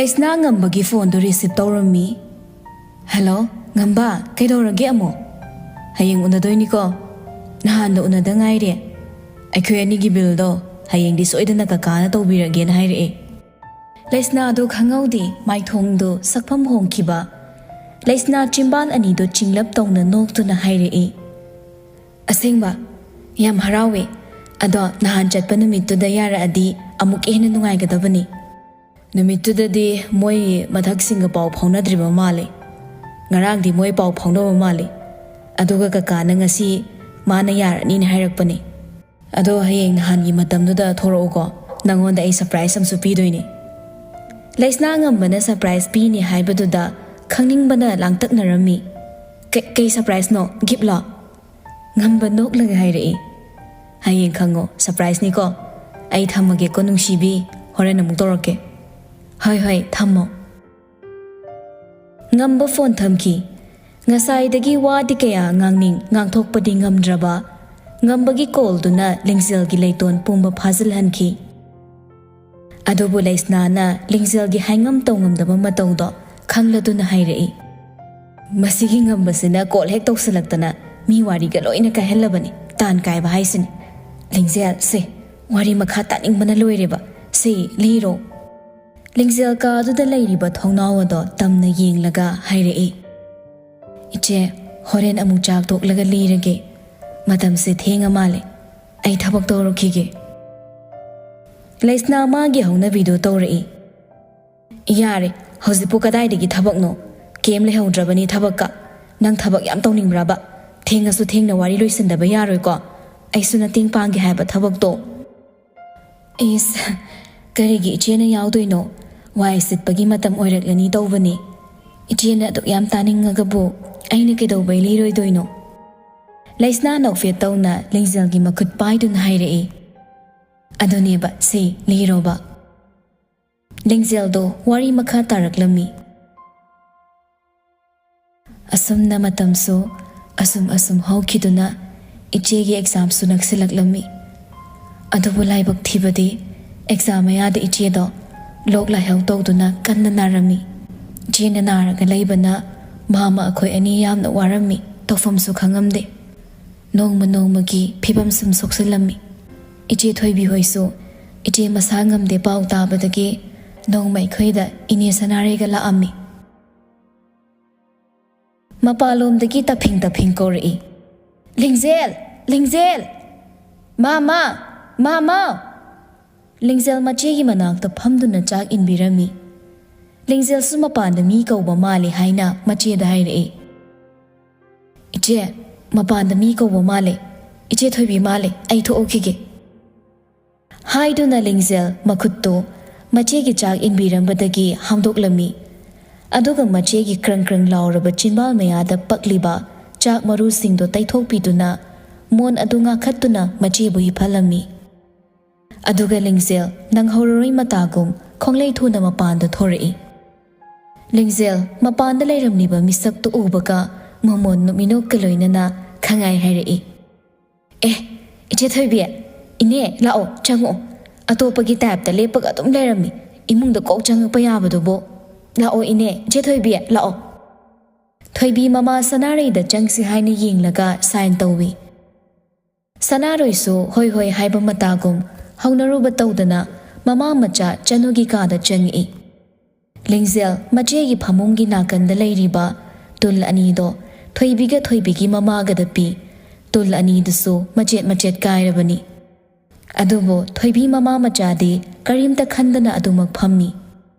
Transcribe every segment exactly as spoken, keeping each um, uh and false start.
ꯂꯩꯁꯅꯥ ꯉꯝꯕꯒꯤ ꯐꯣꯟꯗꯨ ꯔꯤꯁꯤꯞ ꯇꯧꯔꯝꯃꯤ꯫ "ꯍꯦꯜꯂꯣ, ꯉꯝꯕ, ꯀꯩꯗꯧꯔꯒꯦ ꯑꯃꯨꯛ? ꯍꯌꯦꯡ ꯎꯅꯗꯣꯏꯅꯤꯀꯣ꯫ ꯅꯍꯥꯟꯗ ꯎꯅꯗ ꯉꯥꯏꯔꯦ꯫ ꯑꯩꯈꯣꯏ ꯑꯅꯤꯒꯤ ꯕꯤꯜꯗꯣ ꯍꯌꯦꯡꯗꯤ ꯁꯣꯏꯗꯅ ꯀꯀꯥꯅ ꯇꯧꯕꯤꯔꯒꯦꯅ ꯍꯥꯏꯔꯛꯑꯦ"꯫ ꯂꯩꯁꯅꯥꯗꯨ ꯈꯪꯍꯧꯗꯦ, ꯃꯥꯏꯊꯣꯡꯗꯨ ꯁꯛꯐꯝ ꯍꯣꯡꯈꯤꯕ꯫ ꯂꯩꯁꯅꯥ ꯆꯤꯝꯕꯥꯜ ꯑꯅꯤꯗꯨ ꯆꯤꯡꯂꯞ ꯇꯧꯅ ꯅꯣꯛꯇꯨꯅ ꯍꯥꯏꯔꯛꯏ, "ꯑꯁꯦꯡꯕ? ꯌꯥꯝ ꯍꯔꯥꯎꯋꯦ꯫ ꯑꯗꯣ ꯅꯍꯥꯟ ꯆꯠꯄ ꯅꯨꯃꯤꯠꯇꯨꯗ ꯌꯥꯔꯛꯑꯗꯤ ꯑꯃꯨꯛꯀ ꯍꯦꯟꯅ ꯅꯨꯡꯉꯥꯏꯒꯗꯕꯅꯤ"꯫ ꯅꯨꯃꯤꯠꯇꯨꯗꯗꯤ ꯃꯣꯏ ꯃꯊꯛꯁꯤꯡꯒ ꯄꯥꯎ ꯐꯥꯎꯅꯗ꯭ꯔꯤꯕ ꯃꯥꯜꯂꯦ꯫ ꯉꯔꯥꯡꯗꯤ ꯃꯣꯏ ꯄꯥꯎ ꯐꯥꯎꯅꯕ ꯃꯥꯜꯂꯦ꯫ ꯑꯗꯨꯒ ꯀꯀꯥꯅ ꯉꯁꯤ ꯃꯥꯅ ꯌꯥꯔꯅꯤꯅ ꯍꯥꯏꯔꯛꯄꯅꯦ꯫ "ꯑꯗꯣ ꯍꯌꯦꯡ ꯅꯍꯥꯟꯒꯤ ꯃꯇꯝꯗꯨꯗ ꯊꯣꯔꯛꯎꯀꯣ꯫ ꯅꯪꯉꯣꯟꯗ ꯑꯩ ꯁꯔꯄ꯭ꯔꯥꯏꯖ ꯑꯃꯁꯨ ꯄꯤꯗꯣꯏꯅꯦ"꯫ ꯂꯩꯁꯅꯥ ꯉꯝꯕꯅ ꯁꯔꯄ꯭ꯔꯥꯏꯖ ꯄꯤꯅꯤ ꯍꯥꯏꯕꯗꯨꯗ ꯈꯪꯅꯤꯡꯕꯅ ꯂꯥꯡꯇꯛꯅꯔꯝꯃꯤ꯫ "ꯀꯩ, ꯀꯩ ꯁꯔꯄ꯭ꯔꯥꯏꯖꯅꯣ? ꯒꯤꯐꯂꯣ?" ꯉꯝꯕ ꯅꯣꯛꯂꯒ ꯍꯥꯏꯔꯛꯏ, "ꯍꯌꯦꯡ ꯈꯪꯉꯣ, ꯁꯔꯄ꯭ꯔꯥꯏꯖꯅꯤꯀꯣ꯫ ꯑꯩ ꯊꯝꯃꯒꯦꯀꯣ ꯅꯨꯡꯁꯤꯕꯤ, ꯍꯣꯔꯦꯟ ꯑꯃꯨꯛ ꯇꯧꯔꯛꯀꯦ"꯫ "ꯍꯣꯏ, ꯍꯣꯏ, ꯊꯝꯃꯣ"꯫ ꯉꯝꯕ ꯐꯣꯟ ꯊꯝꯈꯤ꯫ ꯉꯁꯥꯏꯗꯒꯤ ꯋꯥꯗꯤ ꯀꯌꯥ ꯉꯥꯡꯅꯤꯡ ꯉꯥꯡꯊꯣꯛꯄꯗꯤ ꯉꯝꯗ꯭ꯔꯕ ꯉꯝꯕꯒꯤ ꯀꯣꯜꯗꯨꯅ ꯂꯤꯡꯖꯦꯜꯒꯤ ꯂꯩꯇꯣꯟ ꯄꯨꯝꯕ ꯐꯥꯖꯤꯜꯍꯟꯈꯤ꯫ ꯑꯗꯨꯕꯨ ꯂꯩꯁꯅꯥꯅ ꯂꯤꯡꯖꯦꯜꯒꯤ ꯍꯥꯏꯉꯝ ꯇꯧꯉꯝꯗꯕ ꯃꯇꯧꯗꯣ ꯈꯪꯂꯗꯨꯅ ꯍꯥꯏꯔꯛꯏ, "ꯃꯁꯤꯒꯤ ꯉꯝꯕꯁꯤꯅ ꯀꯣꯜ ꯍꯦꯛ ꯇꯧꯁꯤꯜꯂꯛꯇꯅ ꯃꯤ ꯋꯥꯔꯤꯒ ꯂꯣꯏꯅ ꯀꯥꯏꯍꯜꯂꯕꯅꯤ꯫ ꯇꯥꯟ ꯀꯥꯏꯕ ꯍꯥꯏꯁꯤꯅꯤ꯫ ꯂꯤꯡꯖꯦꯜ, ꯁꯦ, ꯋꯥꯔꯤ ꯃꯈꯥ ꯇꯥꯅꯤꯡꯕꯅ ꯂꯣꯏꯔꯦꯕ꯫ ꯁꯦ, ꯂꯤꯔꯣ"꯫ ꯂꯤꯡꯖꯦꯜ ꯀꯥꯗꯨꯗ ꯂꯩꯔꯤꯕ ꯊꯣꯡꯅꯥꯎ ꯑꯗꯣ ꯇꯝꯅ ꯌꯦꯡꯂꯒ ꯍꯥꯏꯔꯛꯏ, "ꯏꯆꯦ, ꯍꯣꯔꯦꯟ ꯑꯃꯨꯛ ꯆꯥꯛ ꯇꯣꯛꯂꯒ ꯂꯤꯔꯒꯦ꯫ ꯃꯇꯝꯁꯦ ꯊꯦꯡꯉ ꯃꯥꯜꯂꯦ꯫ ꯑꯩ ꯊꯕꯛ ꯇꯧꯔꯨꯈꯤꯒꯦ"꯫ ꯂꯩꯁꯅꯥ ꯃꯥꯒꯤ ꯍꯧꯅꯕꯤꯗꯨ ꯇꯧꯔꯛꯏ, "ꯌꯥꯔꯦ, ꯍꯧꯖꯤꯛꯄꯨ ꯀꯗꯥꯏꯗꯒꯤ ꯊꯕꯛꯅꯣ? ꯀꯦꯝ ꯂꯩꯍꯧꯗ꯭ꯔꯕꯅꯤ ꯊꯕꯛꯀ꯫ ꯅꯪ ꯊꯕꯛ ꯌꯥꯝ ꯇꯧꯅꯤꯡꯕ꯭ꯔꯕ? ꯊꯦꯡꯉꯁꯨ ꯊꯦꯡꯅ ꯋꯥꯔꯤ ꯂꯣꯏꯁꯤꯟꯗꯕ ꯌꯥꯔꯣꯏꯀꯣ꯫ ꯑꯩꯁꯨ ꯃꯇꯦꯡ ꯄꯥꯡꯒꯦ ꯍꯥꯏꯕ ꯊꯕꯛꯇꯣ"꯫ "ꯏꯁ, ꯀꯔꯤꯒꯤ ꯏꯆꯦꯅ ꯌꯥꯎꯗꯣꯏꯅꯣ? ꯋꯥꯏ ꯁꯤꯠꯄꯒꯤ ꯃꯇꯝ ꯑꯣꯏꯔꯛꯂꯅꯤ ꯇꯧꯕꯅꯤ꯫ ꯏꯆꯦꯅ ꯑꯗꯨꯛ ꯌꯥꯝ ꯇꯥꯅꯤꯡꯉꯒꯕꯨ ꯑꯩꯅ ꯀꯩꯗꯧꯕꯩ ꯂꯤꯔꯣꯏꯗꯣꯏꯅꯣ?" ꯂꯩꯁꯅꯥ ꯅꯣꯛꯐꯦꯠ ꯇꯧꯅ ꯂꯤꯡꯖꯦꯜꯒꯤ ꯃꯈꯨꯠ ꯄꯥꯏꯗꯨꯅ ꯍꯥꯏꯔꯛꯏ, "ꯑꯗꯨꯅꯦꯕ, ꯁꯤ ꯂꯤꯔꯣꯕ"꯫ ꯂꯤꯡꯖꯦꯜꯗꯣ ꯋꯥꯔꯤ ꯃꯈꯥ ꯇꯥꯔꯛꯂꯝꯃꯤ꯫ ꯑꯁꯨꯝꯅ ꯃꯇꯝꯁꯨ ꯑꯁꯨꯝ ꯑꯁꯨꯝ ꯍꯧꯈꯤꯗꯨꯅ ꯏꯆꯦꯒꯤ ꯑꯦꯛꯖꯥꯝꯁꯨ ꯅꯛꯁꯤꯜꯂꯛꯂꯝꯃꯤ꯫ ꯑꯗꯨꯕꯨ ꯂꯥꯏꯕꯛ ꯊꯤꯕꯗꯤ ꯑꯦꯛꯖꯥꯝ ꯃꯌꯥꯗ ꯏꯆꯦꯗꯣ ꯂꯣꯛ ꯂꯥꯏꯍꯧ ꯇꯧꯗꯨꯅ ꯀꯟꯅ ꯅꯥꯔꯝꯃꯤ꯫ ꯏꯆꯦꯅ ꯅꯥꯔꯒ ꯂꯩꯕꯅ ꯃꯥꯃ ꯑꯩꯈꯣꯏ ꯑꯅꯤ ꯌꯥꯝꯅ ꯋꯥꯔꯝꯃꯤ, ꯇꯧꯐꯝꯁꯨ ꯈꯪꯉꯝꯗꯦ꯫ ꯅꯣꯡꯃ ꯅꯣꯡꯃꯒꯤ ꯐꯤꯕꯝ ꯁꯨꯝ ꯁꯣꯛꯆꯤꯜꯂꯝꯃꯤ꯫ ꯏꯆꯦ ꯊꯣꯏꯕꯤ ꯍꯣꯏꯁꯨ ꯏꯆꯦ ꯃꯁꯥ ꯉꯝꯗꯦ ꯄꯥꯎ ꯇꯥꯕꯗꯒꯤ ꯅꯣꯡꯃ ꯑꯩꯈꯣꯏꯗ ꯏꯅꯦ ꯁꯅꯥꯔꯩꯒ ꯂꯥꯛꯑꯝꯃꯤ꯫ ꯃꯄꯥꯟꯂꯣꯝꯗꯒꯤ ꯇꯞꯐꯤꯡ ꯇꯞꯐꯤꯡ ꯀꯧꯔꯛꯏ, "ꯂꯤꯡꯖꯦꯜ! ꯂꯤꯡꯖꯦꯜ! ꯃꯥꯃ! ꯃꯥꯃ!" ꯂꯤꯡꯖꯦꯜ ꯃꯆꯦꯒꯤ ꯃꯅꯥꯛꯇ ꯐꯝꯗꯨꯅ ꯆꯥꯛ ꯏꯟꯕꯤꯔꯝꯃꯤ꯫ ꯂꯤꯡꯖꯦꯜꯁꯨ ꯃꯄꯥꯟꯗ ꯃꯤ ꯀꯧꯕ ꯃꯥꯜꯂꯤ ꯍꯥꯏꯅ ꯃꯆꯦꯗ ꯍꯥꯏꯔꯛꯏ꯫ "ꯏꯆꯦ, ꯃꯄꯥꯟꯗ ꯃꯤ ꯀꯧꯕ ꯃꯥꯜꯂꯦ꯫ ꯏꯆꯦ ꯊꯣꯏꯕꯤ ꯃꯥꯜꯂꯦ, ꯑꯩ ꯊꯣꯛꯎꯈꯤꯒꯦ" ꯍꯥꯏꯗꯨꯅ ꯂꯤꯡꯖꯦꯜ ꯃꯈꯨꯠꯇꯨ ꯃꯆꯦꯒꯤ ꯆꯥꯛ ꯏꯟꯕꯤꯔꯝꯕꯗꯒꯤ ꯍꯥꯝꯗꯣꯛꯂꯝꯃꯤ꯫ ꯑꯗꯨꯒ ꯃꯆꯦꯒꯤ ꯀ꯭ꯔꯪ ꯀ꯭ꯔꯪ ꯂꯥꯎꯔꯕ ꯆꯤꯟꯕꯥꯜ ꯃꯌꯥꯗ ꯄꯛꯂꯤꯕ ꯆꯥꯛ ꯃꯔꯨꯁꯤꯡꯗꯨ ꯇꯩꯊꯣꯛꯄꯤꯗꯨꯅ ꯃꯣꯟ ꯑꯗꯨ ꯉꯥꯈꯠꯇꯨꯅ ꯃꯆꯦꯕꯨ ꯍꯤꯞꯍꯜꯂꯝꯃꯤ꯫ ꯑꯗꯨꯒ ꯂꯤꯡꯖꯦꯜ ꯅꯪꯍꯧꯔꯔꯣꯏ ꯃꯇꯥꯒꯨꯝ ꯈꯣꯡꯂꯩ ꯊꯨꯅ ꯃꯄꯥꯟꯗ ꯊꯣꯔꯛꯏ꯫ ꯂꯤꯡꯖꯦꯜ ꯃꯄꯥꯟꯗ ꯂꯩꯔꯝꯂꯤꯕ ꯃꯤꯁꯛꯇꯨ ꯎꯕꯒ ꯃꯃꯣꯟ ꯃꯤꯅꯣꯛꯀ ꯂꯣꯏꯅꯅ ꯈꯪꯉꯥꯏ ꯍꯥꯏꯔꯛꯏ, "ꯑꯦ, ꯏꯆꯦ ꯊꯣꯏꯕꯤ, ꯏꯅꯦ, ꯂꯥꯛꯑꯣ, ꯆꯪꯉꯛꯑꯣ꯫ ꯑꯇꯣꯞꯄꯒꯤ ꯇꯥꯏꯞꯇ ꯂꯦꯞꯄꯒ ꯑꯗꯨꯝ ꯂꯩꯔꯝꯃꯤ꯫ ꯏꯃꯨꯡꯗ ꯀꯣꯛ ꯆꯪꯉꯛꯄ ꯌꯥꯕꯗꯨꯕꯨ꯫ ꯂꯥꯛꯑꯣ ꯏꯅꯦ, ꯏꯆꯦ ꯊꯣꯏꯕꯤ, ꯂꯥꯛꯑꯣ"꯫ ꯊꯣꯏꯕꯤ ꯃꯃꯥ ꯁꯅꯥꯔꯩꯗ ꯆꯪꯁꯤ ꯍꯥꯏꯅ ꯌꯦꯡꯂꯒ ꯁꯥꯏꯟ ꯇꯧꯏ꯫ ꯁꯅꯥꯔꯩꯁꯨ ꯍꯣꯏ ꯍꯣꯏ ꯍꯥꯏꯕ ꯃꯇꯥꯒꯨꯝ ꯍꯧꯅꯔꯨꯕ ꯇꯧꯗꯅ ꯃꯃꯥ ꯃꯆꯥ ꯆꯅꯨꯒꯤ ꯀꯥꯗ ꯆꯪꯉꯛꯏ꯫ ꯂꯤꯡꯖꯦꯜ ꯃꯆꯦꯒꯤ ꯐꯃꯨꯡꯒꯤ ꯅꯥꯀꯟꯗ ꯂꯩꯔꯤꯕ ꯇꯨꯜ ꯑꯅꯤꯗꯣ ꯊꯣꯏꯕꯤꯒ ꯊꯣꯏꯕꯤꯒꯤ ꯃꯃꯥꯒꯗ ꯄꯤ꯫ ꯇꯨꯜ ꯑꯅꯤꯗꯨꯁꯨ ꯃꯆꯦꯠ ꯃꯆꯦꯠ ꯀꯥꯏꯔꯕꯅꯤ꯫ ꯑꯗꯨꯕꯨ ꯊꯣꯏꯕꯤ ꯃꯃꯥ ꯃꯆꯥꯗꯤ ꯀꯔꯤꯝꯇ ꯈꯟꯗꯅ ꯑꯗꯨꯃꯛ ꯐꯝꯃꯤ꯫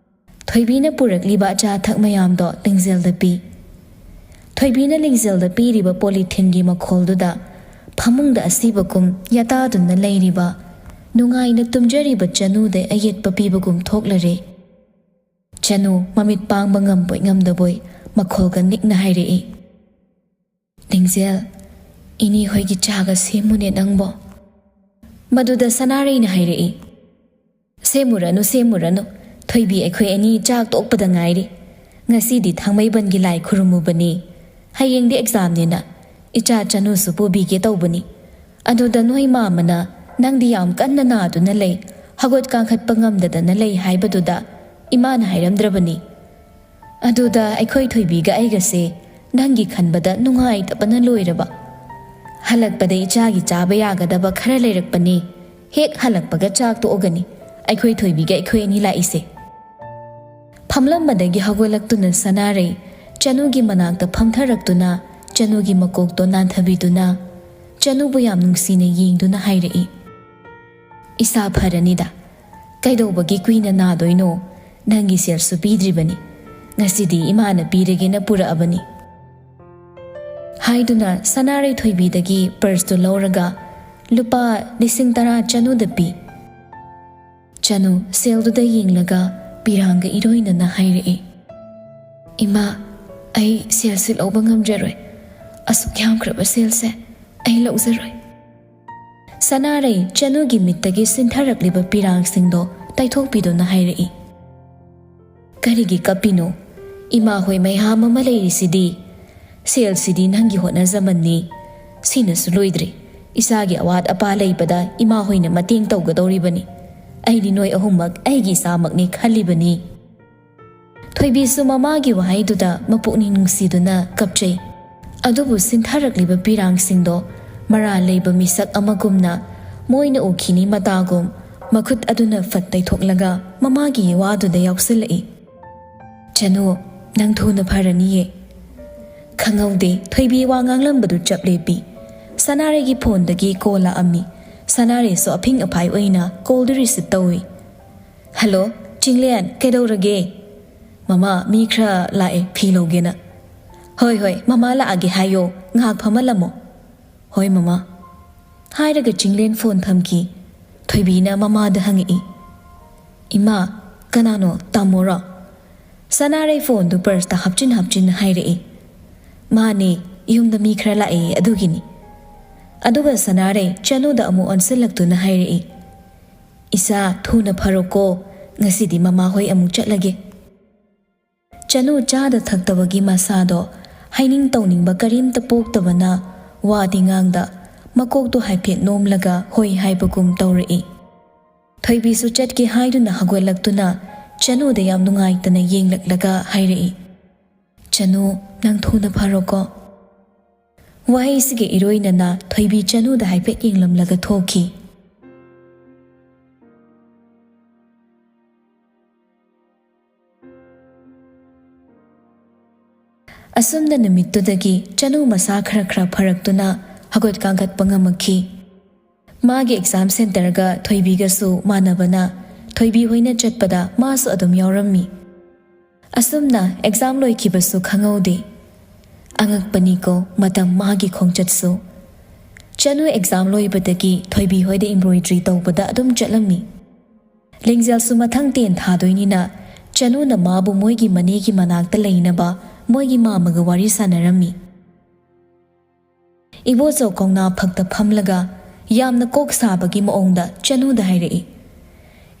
ꯊꯣꯏꯕꯤꯅ ꯄꯨꯔꯛꯂꯤꯕ ꯑꯆꯥ ꯑꯊꯛ ꯃꯌꯥꯝꯗꯣ ꯂꯤꯡꯖꯦꯜꯗ ꯄꯤ꯫ ꯊꯣꯏꯕꯤꯅ ꯂꯤꯡꯖꯦꯜꯗ ꯄꯤꯔꯤꯕ ꯄꯣꯂꯤꯊꯤꯟꯒꯤ ꯃꯈꯣꯜꯗꯨꯗ ꯐꯃꯨꯡꯗ ꯑꯁꯤꯕꯒꯨꯝ ꯌꯥꯇꯥꯗꯨꯅ ꯂꯩꯔꯤꯕ, ꯅꯨꯡꯉꯥꯏꯅ ꯇꯨꯝꯖꯔꯤꯕ ꯆꯅꯨꯗ ꯑꯌꯦꯠꯄ ꯄꯤꯕꯒꯨꯝ ꯊꯣꯛꯂꯔꯦ꯫ ꯆꯅꯨ ꯃꯃꯤꯠ ꯄꯥꯡꯕ ꯉꯝꯕꯣꯏ ꯉꯝꯗꯕꯣꯏ ꯃꯈꯣꯜꯒ ꯅꯤꯛꯅ ꯍꯥꯏꯔꯛꯏ, "ꯂꯤꯡꯖꯦꯜ, ꯏꯅꯦ ꯍꯣꯏꯒꯤ ꯆꯥꯒ ꯁꯦꯝꯃꯨꯅꯦ ꯅꯪꯕꯣ"꯫ ꯃꯗꯨꯗ ꯁꯅꯥꯔꯩꯅ ꯍꯥꯏꯔꯛꯏ, "ꯁꯦꯝꯃꯨꯔꯅꯨ, ꯁꯦꯝꯃꯨꯔꯅꯨ꯫ ꯊꯣꯏꯕꯤ, ꯑꯩꯈꯣꯏ ꯑꯅꯤ ꯆꯥꯛ ꯇꯣꯛꯄꯗ ꯉꯥꯏꯔꯤ꯫ ꯉꯁꯤꯗꯤ ꯊꯥꯡꯃꯩꯕꯟꯒꯤ ꯂꯥꯏ ꯈꯨꯔꯨꯝꯃꯨꯕꯅꯤ꯫ ꯍꯌꯦꯡꯗꯤ ꯑꯦꯛꯖꯥꯝꯅꯤꯅ ꯏꯆꯥ ꯆꯅꯨꯁꯨ ꯄꯨꯕꯤꯒꯦ ꯇꯧꯕꯅꯤ꯫ ꯑꯗꯨꯗ ꯅꯣꯏ ꯃꯥꯃꯅ ꯅꯪꯗꯤ ꯌꯥꯝ ꯀꯟꯅ ꯅꯥꯗꯨꯅ ꯂꯩ, ꯍꯧꯒꯠ ꯀꯥꯡꯈꯠꯄ ꯉꯝꯗꯗꯅ ꯂꯩ ꯍꯥꯏꯕꯗꯨꯗ ꯏꯃꯥꯅ ꯍꯥꯏꯔꯝꯗ꯭ꯔꯕꯅꯤ꯫ ꯑꯗꯨꯗ ꯑꯩꯈꯣꯏ ꯊꯣꯏꯕꯤꯒ ꯑꯩꯒꯁꯦ ꯅꯪꯒꯤ ꯈꯟꯕꯗ ꯅꯨꯡꯉꯥꯏꯇꯕꯅ ꯂꯣꯏꯔꯕ꯫ ꯍꯜꯂꯛꯄꯗ ꯏꯆꯥꯒꯤ ꯆꯥꯕ ꯌꯥꯒꯗꯕ ꯈꯔ ꯂꯩꯔꯛꯄꯅꯤ꯫ ꯍꯦꯛ ꯍꯜꯂꯛꯄꯒ ꯆꯥꯛ ꯇꯣꯛꯑꯒꯅꯤ ꯑꯩꯈꯣꯏ ꯊꯣꯏꯕꯤꯒ ꯑꯩꯈꯣꯏ ꯑꯅꯤ ꯂꯥꯛꯏꯁꯦ꯫ ꯐꯝꯂꯝꯕꯗꯒꯤ ꯍꯧꯒꯠꯂꯛꯇꯨꯅ ꯁꯅꯥꯔꯩ ꯆꯅꯨꯒꯤ ꯃꯅꯥꯛꯇ ꯐꯝꯊꯔꯛꯇꯨꯅ ꯆꯅꯨꯒꯤ ꯃꯀꯣꯛꯇꯣ ꯅꯥꯟꯊꯕꯤꯗꯨꯅ ꯆꯅꯨꯕꯨ ꯌꯥꯝ ꯅꯨꯡꯁꯤꯅ ꯌꯦꯡꯗꯨꯅ ꯍꯥꯏꯔꯛꯏ, "ꯏꯁꯥ ꯐꯔꯅꯤꯗ꯫ ꯀꯩꯗꯧꯕꯒꯤ ꯀꯨꯏꯅ ꯅꯥꯗꯣꯏꯅꯣ? ꯅꯪꯒꯤ ꯁꯦꯜꯁꯨ ꯄꯤꯗ꯭ꯔꯤꯕꯅꯤ꯫ ꯉꯁꯤꯗꯤ ꯏꯃꯥꯅ ꯄꯤꯔꯒꯦꯅ ꯄꯨꯔꯛꯑꯕꯅꯤ꯫" ꯍꯥꯏꯗꯨꯅ ꯁꯅꯥꯔꯩ ꯊꯣꯏꯕꯤꯗꯒꯤ ꯄꯔꯁꯇꯨ ꯂꯧꯔꯒ ꯂꯨꯄꯥ ꯂꯤꯁꯤꯡ ꯇꯔꯥ ꯆꯅꯨꯗ ꯄꯤ꯫ ꯆꯅꯨ ꯁꯦꯜꯗꯨꯗ ꯌꯦꯡꯂꯒ ꯄꯤꯔꯥꯡꯒ ꯏꯔꯣꯏꯅꯅ ꯍꯥꯏꯔꯛꯏ, "ꯏꯃꯥ, ꯑꯩ ꯁꯦꯜꯁꯦ ꯂꯧꯕ ꯉꯝꯖꯔꯣꯏ꯫ ꯑꯁꯨꯛ ꯌꯥꯝꯈ꯭ꯔꯕ ꯁꯦꯜꯁꯦ ꯑꯩ ꯂꯧꯖꯔꯣꯏ꯫" ꯁꯅꯥꯔꯩ ꯆꯅꯨꯒꯤ ꯃꯤꯠꯇꯒꯤ ꯁꯤꯟꯊꯔꯛꯂꯤꯕ ꯄꯤꯔꯥꯡꯁꯤꯡꯗꯣ ꯇꯩꯊꯣꯛꯄꯤꯗꯨꯅ ꯍꯥꯏꯔꯛꯏ, "ꯀꯔꯤꯒꯤ ꯀꯞꯄꯤꯅꯣ? ꯏꯃꯥ ꯍꯣꯏ ꯃꯌꯥꯝ ꯑꯃ ꯂꯩꯔꯤꯁꯤꯗꯤ꯫ ꯁꯦꯜꯁꯤꯗꯤ ꯅꯪꯒꯤ ꯍꯣꯠꯅꯖꯃꯟꯅꯤ꯫ ꯁꯤꯅꯁꯨ ꯂꯣꯏꯗ꯭ꯔꯤ꯫ ꯏꯆꯥꯒꯤ ꯑꯋꯥꯠ ꯑꯄꯥ ꯂꯩꯕꯗ ꯏꯃꯥ ꯍꯣꯏꯅ ꯃꯇꯦꯡ ꯇꯧꯒꯗꯧꯔꯤꯕꯅꯤ꯫ ꯑꯩꯗꯤ ꯅꯣꯏ ꯑꯍꯨꯝꯃꯛ ꯑꯩꯒꯤ ꯏꯆꯥꯃꯛꯅꯤ ꯈꯜꯂꯤꯕꯅꯤ꯫" ꯊꯣꯏꯕꯤꯁꯨ ꯃꯃꯥꯒꯤ ꯋꯥꯍꯩꯗꯨꯗ ꯃꯄꯨꯛꯅꯤꯡ ꯅꯨꯡꯁꯤꯗꯨꯅ ꯀꯞꯆꯩ꯫ ꯑꯗꯨꯕꯨ ꯁꯤꯟꯊꯔꯛꯂꯤꯕ ꯄꯤꯔꯥꯡꯁꯤꯡꯗꯣ ꯃꯔꯥꯜ ꯂꯩꯕ ꯃꯤꯁꯛ ꯑꯃꯒꯨꯝꯅ ꯃꯣꯏꯅ ꯎꯈꯤꯅꯤ ꯃꯇꯥꯒꯨꯝ ꯃꯈꯨꯠ ꯑꯗꯨꯅ ꯐꯠ ꯇꯩꯊꯣꯛꯂꯒ ꯃꯃꯥꯒꯤ ꯋꯥꯗꯨꯗ ꯌꯥꯎꯁꯤꯜꯂꯛꯏ꯫ "ꯆꯅꯨ, ꯅꯪ ꯊꯨꯅ ꯐꯔꯅꯤꯌꯦ꯫" ꯈꯪꯍꯧꯗꯦ ꯊꯣꯏꯕꯤ ꯋꯥ ꯉꯥꯡꯂꯝꯕꯗꯨ ꯆꯞ ꯂꯦꯞꯄꯤ꯫ ꯁꯅꯥꯔꯩꯒꯤ ꯐꯣꯟꯗꯒꯤ ꯀꯣꯜ ꯂꯥꯛꯑꯝꯃꯤ꯫ ꯁꯅꯥꯔꯩꯁꯨ ꯑꯐꯤꯡ ꯑꯐꯥꯏ ꯑꯣꯏꯅ ꯀꯣꯜꯗꯨ ꯔꯤꯁꯤꯞ ꯇꯧꯏ꯫ "ꯍꯜꯂꯣ, ꯆꯤꯡꯂꯦꯟ, ꯀꯩꯗꯧꯔꯒꯦ?" "ꯃꯃꯥ, ꯃꯤ ꯈꯔ ꯂꯥꯛꯑꯦ ꯐꯤ ꯂꯧꯒꯦꯅ꯫" "ꯍꯣꯏ, ꯍꯣꯏ, ꯃꯃꯥ ꯂꯥꯛꯑꯒꯦ ꯍꯥꯏꯌꯣ, ꯉꯥꯏꯍꯥꯛ ꯐꯝꯍꯜꯂꯝꯃꯣ꯫" "ꯍꯣꯏ, ꯃꯃꯥ꯫" ꯍꯥꯏꯔꯒ ꯆꯤꯡꯂꯦꯟ ꯐꯣꯟ ꯊꯝꯈꯤ꯫ ꯊꯣꯏꯕꯤꯅ ꯃꯃꯥꯗ ꯍꯪꯉꯛꯏ, "ꯏꯃꯥ, ꯀꯅꯥꯅꯣ, ꯇꯥꯃꯣꯔꯣ?" ꯁꯅꯥꯔꯩ ꯐꯣꯟꯗꯨ ꯄꯔꯁꯇ ꯍꯥꯞꯆꯤꯟ ꯍꯥꯞꯆꯤꯟ ꯍꯥꯏꯔꯛꯏ, "ꯃꯥꯅꯦ, ꯌꯨꯝꯗ ꯃꯤ ꯈꯔ ꯂꯥꯛꯑꯦ, ꯑꯗꯨꯒꯤꯅꯤ꯫" ꯑꯗꯨꯒ ꯁꯅꯥꯔꯩ ꯆꯅꯨꯗ ꯑꯃꯨꯛ ꯑꯣꯟꯁꯤꯜꯂꯛꯇꯨꯅ ꯍꯥꯏꯔꯛꯏ, "ꯏꯆꯥ, ꯊꯨꯅ ꯐꯔꯣꯀꯣ, ꯉꯁꯤꯗꯤ ꯃꯃꯥ ꯍꯣꯏ ꯑꯃꯨꯛ ꯆꯠꯂꯒꯦ꯫" ꯆꯅꯨ ꯆꯥꯗ ꯊꯛꯇꯕꯒꯤ ꯃꯁꯥꯗꯣ ꯍꯥꯏꯅꯤꯡ ꯇꯧꯅꯤꯡꯕ ꯀꯔꯤꯝꯇ ꯄꯣꯛꯇꯕꯅ ꯋꯥꯗꯤ ꯉꯥꯡꯗ ꯃꯀꯣꯛꯇꯣ ꯍꯥꯏꯐꯦꯠ ꯅꯣꯝꯂꯒ ꯍꯣꯏ ꯍꯥꯏꯕꯒꯨꯝ ꯇꯧꯔꯛꯏ꯫ ꯊꯣꯏꯕꯤꯁꯨ ꯆꯠꯀꯦ ꯍꯥꯏꯗꯨꯅ ꯍꯧꯒꯠꯂꯛꯇꯨꯅ ꯆꯅꯨꯗ ꯌꯥꯝ ꯅꯨꯡꯉꯥꯏꯇꯅ ꯌꯦꯡꯂꯛꯂꯒ ꯍꯥꯏꯔꯛꯏ, "ꯆꯅꯨ, ꯅꯪ ꯊꯨꯅ ꯐꯔꯣꯀꯣ꯫" ꯋꯥꯍꯩꯁꯤꯒ ꯏꯔꯣꯏꯅꯅ ꯊꯣꯏꯕꯤ ꯆꯅꯨꯗ ꯍꯥꯏꯐꯦꯠ ꯌꯦꯡꯂꯝꯂꯒ ꯊꯣꯛꯈꯤ꯫ ꯑꯁꯨꯝꯅ ꯅꯨꯃꯤꯠꯇꯨꯗꯒꯤ ꯆꯅꯨ ꯃꯁꯥ ꯈꯔ ꯈꯔ ꯐꯔꯛꯇꯨꯅ ꯍꯧꯒꯠ ꯀꯥꯡꯈꯠꯄ ꯉꯝꯃꯛꯈꯤ꯫ ꯃꯥꯒꯤ ꯑꯦꯛꯖꯥꯝ ꯁꯦꯟꯇꯔꯒ ꯊꯣꯏꯕꯤꯒꯁꯨ ꯃꯥꯟꯅꯕꯅ ꯊꯣꯏꯕꯤ ꯍꯣꯏꯅ ꯆꯠꯄꯗ ꯃꯥꯁꯨ ꯑꯗꯨꯝ ꯌꯥꯎꯔꯝꯃꯤ꯫ ꯑꯁꯨꯝꯅ ꯑꯦꯛꯖꯥꯝ ꯂꯣꯏꯈꯤꯕꯁꯨ ꯈꯪꯍꯧꯗꯦ꯫ ꯑꯉꯛꯄꯅꯤꯀꯣ ꯃꯇꯝ ꯃꯥꯒꯤ ꯈꯣꯡꯆꯠꯁꯨ꯫ ꯆꯅꯨ ꯑꯦꯛꯖꯥꯝ ꯂꯣꯏꯕꯗꯒꯤ ꯊꯣꯏꯕꯤ ꯍꯣꯏꯗ ꯏꯝꯕ꯭ꯔꯣꯏꯗ꯭ꯔꯤ ꯇꯧꯕꯗ ꯑꯗꯨꯝ ꯆꯠꯂꯝꯃꯤ꯫ ꯂꯤꯡꯖꯦꯜꯁꯨ ꯃꯊꯪ ꯇꯦꯟ ꯊꯥꯗꯣꯏꯅꯤꯅ ꯆꯅꯨꯅ ꯃꯥꯕꯨ ꯃꯣꯏꯒꯤ ꯃꯅꯦꯒꯤ ꯃꯅꯥꯛꯇ ꯂꯩꯅꯕ ꯃꯣꯏꯒꯤ ꯃꯥꯃꯒ ꯋꯥꯔꯤ ꯁꯥꯟꯅꯔꯝꯃꯤ꯫ ꯏꯕꯣꯆꯧ ꯀꯧꯅꯥ ꯐꯛꯇ ꯐꯝꯂꯒ ꯌꯥꯝꯅ ꯀꯣꯛ ꯁꯥꯕꯒꯤ ꯃꯑꯣꯡꯗ ꯆꯅꯨꯗ ꯍꯥꯏꯔꯛꯏ,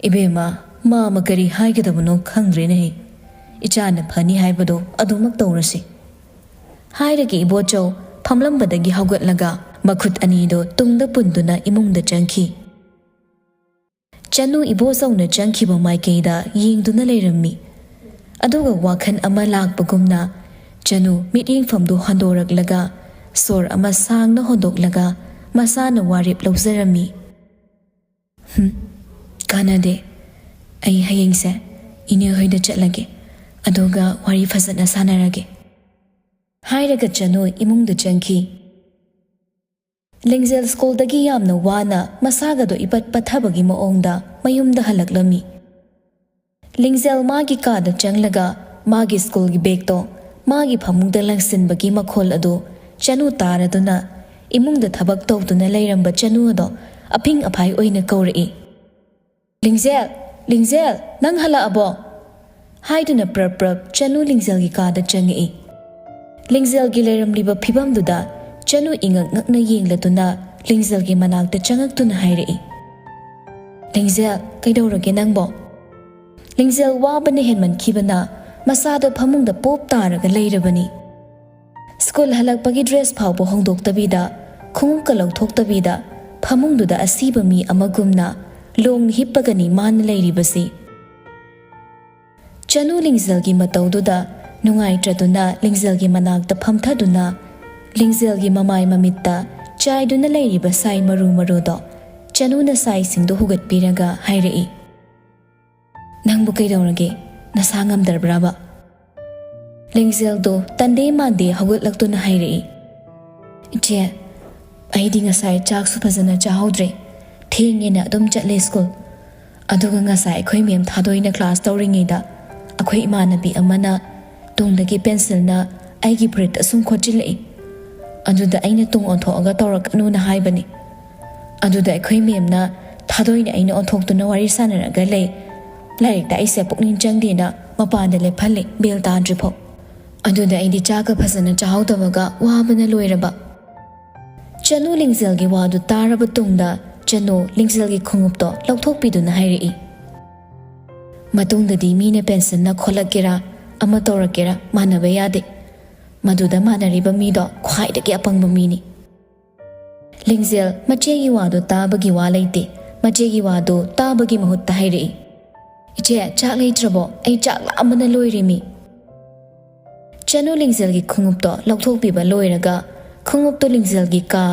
"ꯏꯕꯦꯝꯃ, ꯃꯥꯃ ꯀꯔꯤ ꯍꯥꯏꯒꯗꯕꯅꯣ ꯈꯪꯗ꯭ꯔꯦꯅꯦꯍꯦ꯫ ꯏꯆꯥꯅ ꯐꯅꯤ ꯍꯥꯏꯕꯗꯣ ꯑꯗꯨꯃꯛ ꯇꯧꯔꯁꯤ꯫" ꯍꯥꯏꯔꯒ ꯏꯕꯣꯆꯧ ꯐꯝꯂꯝꯕꯗꯒꯤ ꯍꯧꯒꯠꯂꯒ ꯃꯈꯨꯠ ꯑꯅꯤꯗꯣ ꯇꯨꯡꯗ ꯄꯨꯟꯗꯨꯅ ꯏꯃꯨꯡꯗ ꯆꯪꯈꯤ꯫ ꯆꯅꯨ ꯏꯕꯣꯆꯧꯅ ꯆꯪꯈꯤꯕ ꯃꯥꯏꯀꯩꯗ ꯌꯦꯡꯗꯨꯅ ꯂꯩꯔꯝꯃꯤ꯫ ꯑꯗꯨꯒ ꯋꯥꯈꯜ ꯑꯃ ꯂꯥꯛꯄꯒꯨꯝꯅ ꯆꯅꯨ ꯃꯤꯠꯌꯦꯡꯐꯝꯗꯨ ꯍꯟꯗꯣꯔꯛꯂꯒ ꯁꯣꯔ ꯑꯃ ꯁꯥꯡꯅ ꯍꯣꯟꯗꯣꯛꯂꯒ ꯃꯁꯥꯅ ꯋꯥꯔꯦꯞ ꯂꯧꯖꯔꯝꯃꯤ꯫ "ꯍꯨꯝ, ꯀꯥꯟꯅꯗꯦ꯫ ꯑꯩ ꯍꯌꯦꯡꯁꯦ ꯏꯅꯦ ꯍꯣꯏꯗ ꯆꯠꯂꯒꯦ, ꯑꯗꯨꯒ ꯋꯥꯔꯤ ꯐꯖꯅ ꯁꯥꯟꯅꯔꯒꯦ," ꯍꯥꯏꯔꯒ ꯆꯅꯨ ꯏꯃꯨꯡꯗ ꯆꯪꯈꯤ꯫ ꯂꯤꯡꯖꯦꯜ ꯁ꯭ꯀꯨꯜꯗꯒꯤ ꯌꯥꯝꯅ ꯋꯥꯅ ꯃꯁꯥꯒꯗꯣ ꯏꯄꯠ ꯄꯠꯊꯕꯒꯤ ꯃꯑꯣꯡꯗ ꯃꯌꯨꯝꯗ ꯍꯜꯂꯛꯂꯝꯃꯤ꯫ ꯂꯤꯡꯖꯦꯜ ꯃꯥꯒꯤ ꯀꯥꯗ ꯆꯪꯂꯒ ꯃꯥꯒꯤ ꯁ꯭ꯀꯨꯜꯒꯤ ꯕꯦꯒꯇꯣ ꯃꯥꯒꯤ ꯐꯃꯨꯡꯗ ꯂꯪꯁꯤꯟꯕꯒꯤ ꯃꯈꯣꯜ ꯑꯗꯨ ꯆꯅꯨ ꯇꯥꯔꯗꯨꯅ ꯏꯃꯨꯡꯗ ꯊꯕꯛ ꯇꯧꯗꯨꯅ ꯂꯩꯔꯝꯕ ꯆꯅꯨ ꯑꯗꯣ ꯑꯐꯤꯡ ꯑꯐꯥꯏ ꯑꯣꯏꯅ ꯀꯧꯔꯛꯏ, "ꯂꯤꯡꯖꯦꯜ, ꯂꯤꯡꯖꯦꯜ, ꯅꯪ ꯍꯜꯂꯛꯑꯕꯣ?" ꯍꯥꯏꯗꯨꯅ ꯄ꯭ꯔꯞ ꯄ꯭ꯔꯞ ꯆꯅꯨ ꯂꯤꯡꯖꯦꯜꯒꯤ ꯀꯥꯗ ꯆꯪꯉꯛꯏ꯫ ꯂꯤꯡꯖꯦꯜꯒꯤ ꯂꯩꯔꯝꯂꯤꯕ ꯐꯤꯕꯝꯗꯨꯗ ꯆꯅꯨ ꯏꯉꯛ ꯉꯛꯅ ꯌꯦꯡꯂꯗꯨꯅ ꯂꯤꯡꯖꯦꯜꯒꯤ ꯃꯅꯥꯛꯇ ꯆꯪꯉꯛꯇꯨꯅ ꯍꯥꯏꯔꯛꯏ, "ꯂꯤꯡꯖꯦꯜ, ꯀꯩꯗꯧꯔꯒꯦ ꯅꯪꯕꯣ?" ꯂꯤꯡꯖꯦꯜ ꯋꯥꯕꯅ ꯍꯦꯟꯃꯟꯈꯤꯕꯅ ꯃꯁꯥꯗꯣ ꯐꯃꯨꯡꯗ ꯄꯣꯞ ꯇꯥꯔꯒ ꯂꯩꯔꯕꯅꯤ꯫ ꯁ꯭ꯀꯨꯜ ꯍꯜꯂꯛꯄꯒꯤ ꯗ꯭ꯔꯦꯁ ꯐꯥꯎꯕ ꯍꯣꯡꯗꯣꯛꯇꯕꯤꯗ, ꯈꯣꯡꯎꯞꯀ ꯂꯧꯊꯣꯛꯇꯕꯤꯗ ꯐꯃꯨꯡꯗꯨꯗ ꯑꯁꯤꯕ ꯃꯤ ꯑꯃꯒꯨꯝꯅ ꯂꯣꯡꯅ ꯍꯤꯞꯄꯒꯅꯤ ꯃꯥꯅ ꯂꯩꯔꯤꯕꯁꯤ꯫ ꯆꯅꯨ ꯂꯤꯡꯖꯦꯜꯒꯤ ꯃꯇꯧꯗꯨꯗ ꯅꯨꯡꯉꯥꯏꯇ꯭ꯔꯗꯨꯅ ꯂꯤꯡꯖꯦꯜꯒꯤ ꯃꯅꯥꯛꯇ ꯐꯝꯊꯗꯨꯅ ꯂꯤꯡꯖꯦꯜꯒꯤ ꯃꯃꯥꯏ ꯃꯃꯤꯠꯇ ꯆꯥꯏꯗꯨꯅ ꯂꯩꯔꯤꯕ ꯁꯥꯏ ꯃꯔꯨ ꯃꯔꯨꯗꯣ ꯆꯅꯨꯅ ꯁꯥꯏꯁꯤꯡꯗꯨ ꯍꯨꯒꯠꯄꯤꯔꯒ ꯍꯥꯏꯔꯛꯏ, "ꯅꯪꯕꯨ ꯀꯩꯗꯧꯔꯒꯦ? ꯅꯁꯥ ꯉꯝꯗ꯭ꯔꯕ꯭ꯔꯕ?" ꯂꯤꯡꯖꯦꯜꯗꯣ ꯇꯟꯗꯦ ꯃꯥꯟꯗꯦ ꯍꯧꯒꯠꯂꯛꯇꯨꯅ ꯍꯥꯏꯔꯛꯏ, "ꯏꯆꯦ, ꯑꯩꯗꯤ ꯉꯁꯥꯏ ꯆꯥꯛꯁꯨ ꯐꯖꯅ ꯆꯥꯍꯧꯗ꯭ꯔꯦ, ꯊꯦꯡꯉꯦꯅ ꯑꯗꯨꯝ ꯆꯠꯂꯦ ꯁ꯭ꯀꯨꯜ꯫ ꯑꯗꯨꯒ ꯉꯁꯥꯏ ꯑꯩꯈꯣꯏ ꯃꯦꯝ ꯊꯥꯗꯣꯏꯅ ꯀ꯭ꯂꯥꯁ ꯇꯧꯔꯤꯉꯩꯗ ꯑꯩꯈꯣꯏ ꯏꯃꯥꯟꯅꯕꯤ ꯑꯃꯅ ꯇꯨꯡꯗꯒꯤ ꯄꯦꯟꯁꯤꯜꯅ ꯑꯩꯒꯤ ꯐꯨꯔꯤꯠꯇ ꯁꯨꯝ ꯈꯣꯠꯆꯤꯜꯂꯛꯏ꯫ ꯑꯗꯨꯗ ꯑꯩꯅ ꯇꯨꯡ ꯑꯣꯟꯊꯣꯛꯑꯒ ꯇꯧꯔꯛꯀꯅꯨꯅ ꯍꯥꯏꯕꯅꯤ꯫ ꯑꯗꯨꯗ ꯑꯩꯈꯣꯏ ꯃꯦꯝꯅ ꯊꯥꯗꯣꯏꯅ ꯑꯩꯅ ꯑꯣꯟꯊꯣꯛꯇꯨꯅ ꯋꯥꯔꯤ ꯁꯥꯟꯅꯔꯒ ꯂꯩ꯫ ꯂꯥꯏꯔꯤꯛꯇ ꯑꯩꯁꯦ ꯄꯨꯛꯅꯤꯡ ꯆꯪꯗꯦꯅ ꯃꯄꯥꯟꯗ ꯂꯦꯞꯍꯜꯂꯤ, ꯕꯦꯜ ꯇꯥꯗ꯭ꯔꯤꯐꯥꯎ꯫ ꯑꯗꯨꯗ ꯑꯩꯗꯤ ꯆꯥꯛꯀ ꯐꯖꯅ ꯆꯥꯍꯧꯗꯕꯒ ꯋꯥꯕꯅ ꯂꯣꯏꯔꯕ꯫" ꯆꯅꯨ ꯂꯤꯡꯖꯦꯜꯒꯤ ꯋꯥꯗꯨ ꯇꯥꯔꯕ ꯇꯨꯡꯗ ꯆꯅꯨ ꯂꯤꯡꯖꯦꯜꯒꯤ ꯈꯣꯡꯎꯞꯇꯣ ꯂꯧꯊꯣꯛꯄꯤꯗꯨꯅ ꯍꯥꯏꯔꯛꯏ, "ꯃꯇꯨꯡꯗꯗꯤ ꯃꯤꯅ ꯄꯦꯟꯁꯤꯜꯅ ꯈꯣꯠꯂꯛꯀꯦꯔꯥ ꯑꯃ ꯇꯧꯔꯛꯀꯦꯔꯥ ꯃꯥꯟꯅꯕ ꯌꯥꯗꯦ꯫ ꯃꯗꯨꯗ ꯃꯥꯟꯅꯔꯤꯕ ꯃꯤꯗꯣ ꯈ꯭ꯋꯥꯏꯗꯒꯤ ꯑꯄꯪꯕ ꯃꯤꯅꯤ꯫" ꯂꯤꯡꯖꯦꯜ ꯃꯆꯦꯒꯤ ꯋꯥꯗꯨ ꯇꯥꯕꯒꯤ ꯋꯥ ꯂꯩꯇꯦ꯫ ꯃꯆꯦꯒꯤ ꯋꯥꯗꯨ ꯇꯥꯕꯒꯤ ꯃꯍꯨꯠꯇ ꯍꯥꯏꯔꯛꯏ, "ꯏꯆꯦ, ꯆꯥꯛ ꯂꯩꯇ꯭ꯔꯕꯣ? ꯑꯩ ꯆꯥꯛ ꯂꯥꯝꯕꯅ ꯂꯣꯏꯔꯦꯃꯤ꯫" ꯆꯅꯨ ꯂꯤꯡꯖꯦꯜꯒꯤ ꯈꯣꯡꯎꯞꯇꯣ ꯂꯧꯊꯣꯛꯄꯤꯕ ꯂꯣꯏꯔꯒ ꯈꯣꯡꯎꯞꯇꯣ ꯂꯤꯡꯖꯦꯜꯒꯤ ꯀꯥ,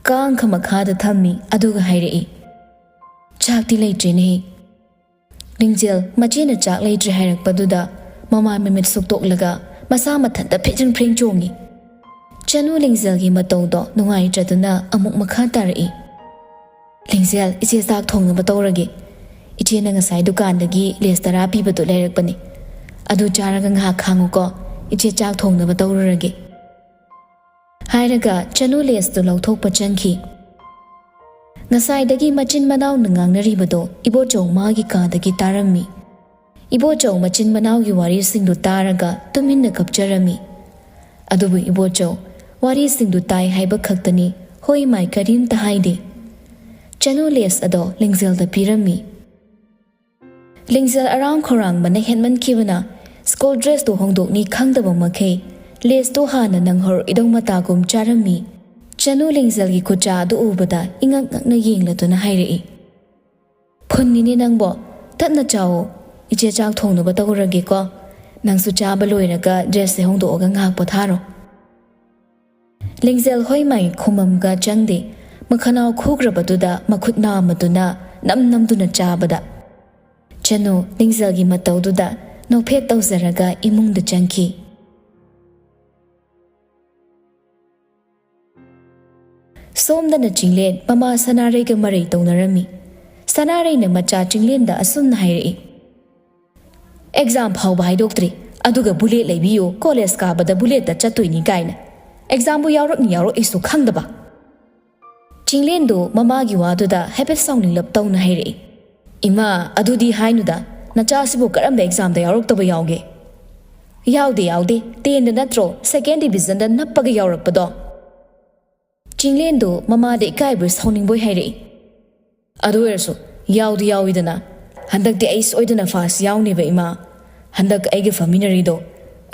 ꯀꯥꯡꯈ ꯃꯈꯥꯗ ꯊꯝꯃꯤ꯫ ꯑꯗꯨꯒ ꯍꯥꯏꯔꯛꯏ, "ꯆꯥꯛꯇꯤ ꯂꯩꯇ꯭ꯔꯦꯅꯦꯍꯦ꯫" ꯂꯤꯡꯖꯦꯜ ꯃꯆꯦꯅ ꯆꯥꯛ ꯂꯩꯇ꯭ꯔꯦ ꯍꯥꯏꯔꯛꯄꯗꯨꯗ ꯃꯃꯥꯏ ꯃꯃꯤꯠ ꯁꯨꯛꯇꯣꯛꯂꯒ ꯃꯁꯥ ꯃꯊꯟꯇ ꯐꯤꯖꯤꯡ ꯐ꯭ꯔꯤꯡ ꯆꯣꯡꯉꯤ꯫ ꯆꯅꯨ ꯂꯤꯡꯖꯦꯜꯒꯤ ꯃꯇꯧꯗꯣ ꯅꯨꯡꯉꯥꯏꯇ꯭ꯔꯗꯨꯅ ꯑꯃꯨꯛ ꯃꯈꯥ ꯇꯥꯔꯛꯏ, "ꯂꯤꯡꯖꯦꯜ, ꯏꯆꯦ ꯆꯥꯛ ꯊꯣꯡꯅꯕ ꯇꯧꯔꯒꯦ꯫ ꯏꯆꯦꯅ ꯉꯁꯥꯏ ꯗꯨꯀꯥꯟꯗꯒꯤ ꯂꯦꯁ ꯇꯔꯥ ꯄꯤꯕꯗꯨ ꯂꯩꯔꯛꯄꯅꯤ꯫ ꯑꯗꯨ ꯆꯥꯔꯒ ꯉꯥꯏꯍꯥꯛ ꯈꯥꯡꯉꯨꯀꯣ꯫ ꯏꯆꯦ ꯆꯥꯛ ꯊꯣꯡꯅꯕ ꯇꯧꯔꯨꯔꯒꯦ꯫" ꯍꯥꯏꯔꯒ ꯆꯅꯨ ꯂꯦꯁꯇꯨ ꯂꯧꯊꯣꯛꯄ ꯆꯪꯈꯤ꯫ ꯉꯁꯥꯏꯗꯒꯤ ꯃꯆꯤꯟ ꯃꯅꯥꯎꯅ ꯉꯥꯡꯅꯔꯤꯕꯗꯣ ꯏꯕꯣꯆꯧ ꯃꯥꯒꯤ ꯀꯥꯗꯒꯤ ꯇꯥꯔꯝꯃꯤ꯫ ꯏꯕꯣꯆꯧ ꯃꯆꯤꯟ ꯃꯅꯥꯎꯒꯤ ꯋꯥꯔꯤꯁꯤꯡꯗꯨ ꯇꯥꯔꯒ ꯇꯨꯃꯤꯟꯅ ꯀꯞꯆꯔꯝꯃꯤ꯫ ꯑꯗꯨꯕꯨ ꯏꯕꯣꯆꯧ ꯋꯥꯔꯤꯁꯤꯡꯗꯨ ꯇꯥꯏ ꯍꯥꯏꯕ ꯈꯛꯇꯅꯤ, ꯍꯣꯏ ꯃꯥꯏ ꯀꯔꯤꯝꯇ ꯍꯥꯏꯗꯦ꯫ ꯆꯅꯨ ꯂꯦꯁ ꯑꯗꯣ ꯂꯤꯡꯖꯦꯜꯗ ꯄꯤꯔꯝꯃꯤ꯫ ꯂꯤꯡꯖꯦꯜ ꯑꯔꯥꯡ ꯈꯧꯔꯥꯡꯕꯅ ꯍꯦꯟꯃꯟꯈꯤꯕꯅ ꯁ꯭ꯀꯨꯜ ꯗ꯭ꯔꯦꯁꯇꯨ ꯍꯣꯡꯗꯣꯛꯅꯤ ꯈꯪꯗꯕ ꯃꯈꯩ ꯂꯦꯁꯇꯨ ꯍꯥꯟꯅ ꯅꯪꯍꯧꯔꯣꯏꯗꯧ ꯃꯇꯥꯒꯨꯝ ꯆꯥꯔꯝꯃꯤ꯫ ꯆꯅꯨ ꯂꯤꯡꯖꯦꯜꯒꯤ ꯈꯨꯠꯆꯥ ꯑꯗꯨ ꯎꯕꯗ ꯏꯉꯛ ꯉꯛꯅ ꯌꯦꯡꯂꯗꯨꯅ ꯍꯥꯏꯔꯛꯏ, "ꯈꯨꯟꯅꯤꯅꯦ ꯅꯪꯕꯣ, ꯇꯞꯅ ꯆꯥꯎꯑꯣ꯫ ꯏꯆꯦ ꯆꯥꯛ ꯊꯣꯡꯅꯕ ꯇꯧꯔꯒꯦꯀꯣ꯫ ꯅꯪꯁꯨ ꯆꯥꯕ ꯂꯣꯏꯔꯒ ꯗ꯭ꯔꯦꯁꯁꯦ ꯍꯣꯡꯗꯣꯛꯑꯒ ꯉꯥꯏꯍꯥꯛ ꯄꯣꯊꯥꯔꯣ꯫" ꯂꯤꯡꯖꯦꯜ ꯍꯣꯏꯃꯥꯏ ꯈꯨꯃꯝꯒ ꯆꯪꯗꯦ꯫ ꯃꯈꯅꯥꯎ ꯈꯨꯈ꯭ꯔꯕꯗꯨꯗ ꯃꯈꯨꯠ ꯅꯥꯝꯃꯗꯨꯅ ꯅꯝ ꯅꯝꯗꯨꯅ ꯆꯥꯕꯗ ꯆꯅꯨ ꯂꯤꯡꯖꯦꯜꯒꯤ ꯃꯇꯧꯗꯨꯗ ꯅꯣꯛꯐꯦꯠ ꯇꯧꯖꯔꯒ ꯏꯃꯨꯡꯗ ꯆꯪꯈꯤ꯫ ꯁꯣꯝꯗꯅ ꯆꯤꯡꯂꯦꯟ ꯃꯃꯥ ꯁꯅꯥꯔꯩꯒ ꯃꯔꯩ ꯇꯧꯅꯔꯝꯃꯤ꯫ ꯁꯅꯥꯔꯩꯅ ꯃꯆꯥ ꯆꯤꯡꯂꯦꯟꯗ ꯑꯁꯨꯝꯅ ꯍꯥꯏꯔꯛꯏ, "ꯑꯦꯛꯖꯥꯝ ꯐꯥꯎꯕ ꯍꯥꯏꯗꯣꯛꯇ꯭ꯔꯤ, ꯑꯗꯨꯒ ꯕꯨꯂꯦꯠ ꯂꯩꯕꯤꯌꯨ, ꯀꯣꯂꯦꯖ ꯀꯥꯕꯗ ꯕꯨꯂꯦꯠꯇ ꯆꯠꯇꯣꯏꯅꯤ" ꯀꯥꯏꯅ꯫ ꯑꯦꯛꯖꯥꯝꯕꯨ ꯌꯥꯎꯔꯛꯅꯤ ꯌꯥꯎꯔꯛꯏꯁꯨ ꯈꯪꯗꯕ꯫ ꯆꯤꯡꯂꯦꯟꯗꯨ ꯃꯃꯥꯒꯤ ꯋꯥꯗꯨꯗ ꯍꯥꯏꯐꯦꯠ ꯁꯥꯎꯅꯤꯡꯂꯞ ꯇꯧꯅ ꯍꯥꯏꯔꯛꯏ, "ꯏꯃꯥ, ꯑꯗꯨꯗꯤ ꯍꯥꯏꯅꯨꯗ, ꯅꯆꯥꯁꯤꯕꯨ ꯀꯔꯝꯕ ꯑꯦꯛꯖꯥꯝꯗ ꯌꯥꯎꯔꯛꯇꯕ ꯌꯥꯎꯒꯦ?" "ꯌꯥꯎꯗꯦ, ꯌꯥꯎꯗꯦ, ꯇꯦꯟꯗ ꯅꯠꯇ꯭ꯔꯣ ꯁꯦꯀꯦꯟ ꯗꯤꯕꯤꯖꯟꯗ ꯅꯞꯄꯒ ꯌꯥꯎꯔꯛꯄꯗꯣ?" ꯆꯤꯡꯂꯦꯟꯗꯨ ꯃꯃꯥꯗ ꯏꯀꯥꯏꯕꯣꯏ ꯁꯥꯎꯅꯤꯡꯕꯣꯏ ꯍꯥꯏꯔꯛꯏ, "ꯑꯗꯨ ꯑꯣꯏꯔꯁꯨ ꯌꯥꯎꯗꯤ ꯌꯥꯎꯏꯗꯅ꯫ ꯍꯟꯗꯛꯇꯤ ꯑꯩ ꯁꯣꯏꯗꯅ ꯐꯥꯁ ꯌꯥꯎꯅꯦꯕ ꯏꯃꯥ꯫ ꯍꯟꯗꯛ ꯑꯩꯒ ꯐꯝꯃꯤꯟꯅꯔꯤꯗꯣ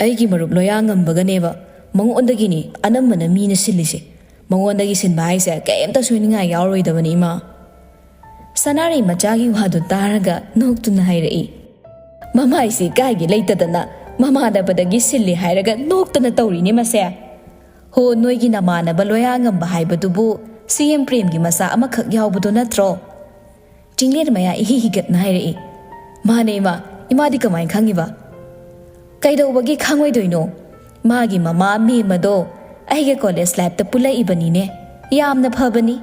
ꯑꯩꯒꯤ ꯃꯔꯨꯞ ꯂꯣꯌꯥꯉꯝꯕꯒꯅꯦꯕ꯫ ꯃꯉꯣꯟꯗꯒꯤꯅꯤ ꯑꯅꯝꯕꯅ ꯃꯤꯅ ꯁꯤꯜꯂꯤꯁꯦ꯫ ꯃꯉꯣꯟꯗꯒꯤ ꯁꯤꯟꯕ ꯍꯥꯏꯁꯦ ꯀꯩꯝꯇ ꯁꯣꯏꯅꯤꯡꯉꯥꯏ ꯌꯥꯎꯔꯣꯏꯗꯕꯅꯤ ꯏꯃꯥ꯫" ꯁꯅꯥꯔꯩ ꯃꯆꯥꯒꯤ ꯋꯥꯗꯨ ꯇꯥꯔꯒ ꯅꯣꯛꯇꯨꯅ ꯍꯥꯏꯔꯛꯏ, "ꯃꯃꯥꯏꯁꯤ ꯀꯥꯏꯒꯤ ꯂꯩꯇꯗꯅ ꯃꯃꯥꯟꯅꯕꯗꯒꯤ ꯁꯤꯜꯂꯤ ꯍꯥꯏꯔꯒ ꯅꯣꯛꯇꯅ ꯇꯧꯔꯤꯅꯦ ꯃꯁꯦ꯫ ꯍꯣ, ꯅꯣꯏꯒꯤ ꯅꯃꯥꯟꯅꯕ ꯂꯣꯌꯥꯉꯝꯕ ꯍꯥꯏꯕꯗꯨꯕꯨ ꯁꯤ ꯑꯦꯝ ꯄ꯭ꯔꯦꯝꯒꯤ ꯃꯆꯥ ꯑꯃꯈꯛ ꯌꯥꯎꯕꯗꯣ ꯅꯠꯇ꯭ꯔꯣ?" ꯆꯤꯡꯂꯦꯟ ꯃꯌꯥ ꯏꯍꯤ ꯍꯤꯒꯠꯅ ꯍꯥꯏꯔꯛꯏ, "ꯃꯥꯅꯦ ꯏꯃꯥ, ꯏꯃꯥꯗꯤ ꯀꯃꯥꯏꯅ ꯈꯪꯉꯤꯕ?" "ꯀꯩꯗꯧꯕꯒꯤ ꯈꯪꯉꯣꯏꯗꯣꯏꯅꯣ? ꯃꯥꯒꯤ ꯃꯃꯥ ꯃꯦꯝ ꯑꯗꯣ ꯑꯩꯒ ꯀꯣꯂꯦꯖ ꯂꯥꯏꯐꯇ ꯄꯨꯜꯂꯛꯏꯕꯅꯤꯅꯦ꯫ ꯌꯥꯝꯅ ꯐꯕꯅꯤ꯫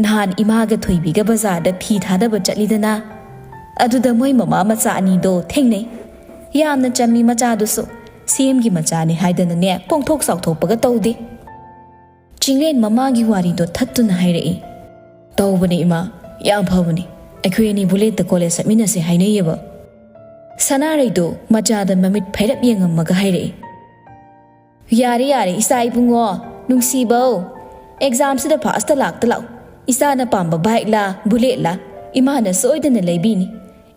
ꯅꯍꯥꯟ ꯏꯃꯥꯒ ꯊꯣꯏꯕꯤꯒ ꯕꯖꯥꯔꯗ ꯐꯤ ꯊꯥꯗꯕ ꯆꯠꯂꯤꯗꯅ, ꯑꯗꯨꯗ ꯃꯣꯏ ꯃꯃꯥ ꯃꯆꯥ ꯑꯅꯤꯗꯣ ꯊꯦꯡꯅꯩ꯫ ꯌꯥꯝꯅ ꯆꯝꯃꯤ ꯃꯆꯥꯗꯨꯁꯨ꯫ ꯁꯤ ꯑꯦꯝꯒꯤ ꯃꯆꯥꯅꯤ ꯍꯥꯏꯗꯅꯅꯦ ꯄꯣꯡꯊꯣꯛ ꯆꯥꯎꯊꯣꯛꯄꯒ ꯇꯧꯗꯦ꯫" ꯆꯤꯡꯂꯦꯟ ꯃꯃꯥꯒꯤ ꯋꯥꯔꯤꯗꯣ ꯊꯠꯇꯨꯅ ꯍꯥꯏꯔꯛꯏ, "ꯇꯧꯕꯅꯦ ꯏꯃꯥ, ꯌꯥꯝ ꯐꯕꯅꯤ꯫ ꯑꯩꯈꯣꯏ ꯑꯅꯤ ꯕꯨꯂꯦꯠꯇ ꯀꯣꯂꯦꯖ ꯆꯠꯃꯤꯟꯅꯁꯦ ꯍꯥꯏꯅꯩꯌꯦꯕ꯫" ꯁꯅꯥꯔꯩꯗꯣ ꯃꯆꯥꯗ ꯃꯃꯤꯠ ꯐꯩꯔꯞ ꯌꯦꯡꯉꯝꯃꯒ ꯍꯥꯏꯔꯛꯏ, "ꯌꯥꯔꯦ, ꯌꯥꯔꯦ, ꯏꯆꯥ ꯏꯕꯨꯡꯉꯣ, ꯅꯨꯡꯁꯤꯕꯧ꯫ ꯑꯦꯛꯖꯥꯝꯁꯤꯗ ꯐꯥꯁꯇ ꯂꯥꯛꯇ ꯂꯥꯛꯎ꯫ ꯏꯆꯥꯅ ꯄꯥꯝꯕ ꯕꯥꯏꯛꯂꯥ, ꯕꯨꯂꯦꯠꯂꯥ ꯏꯃꯥꯅ ꯁꯣꯏꯗꯅ ꯂꯩꯕꯤꯅꯤ꯫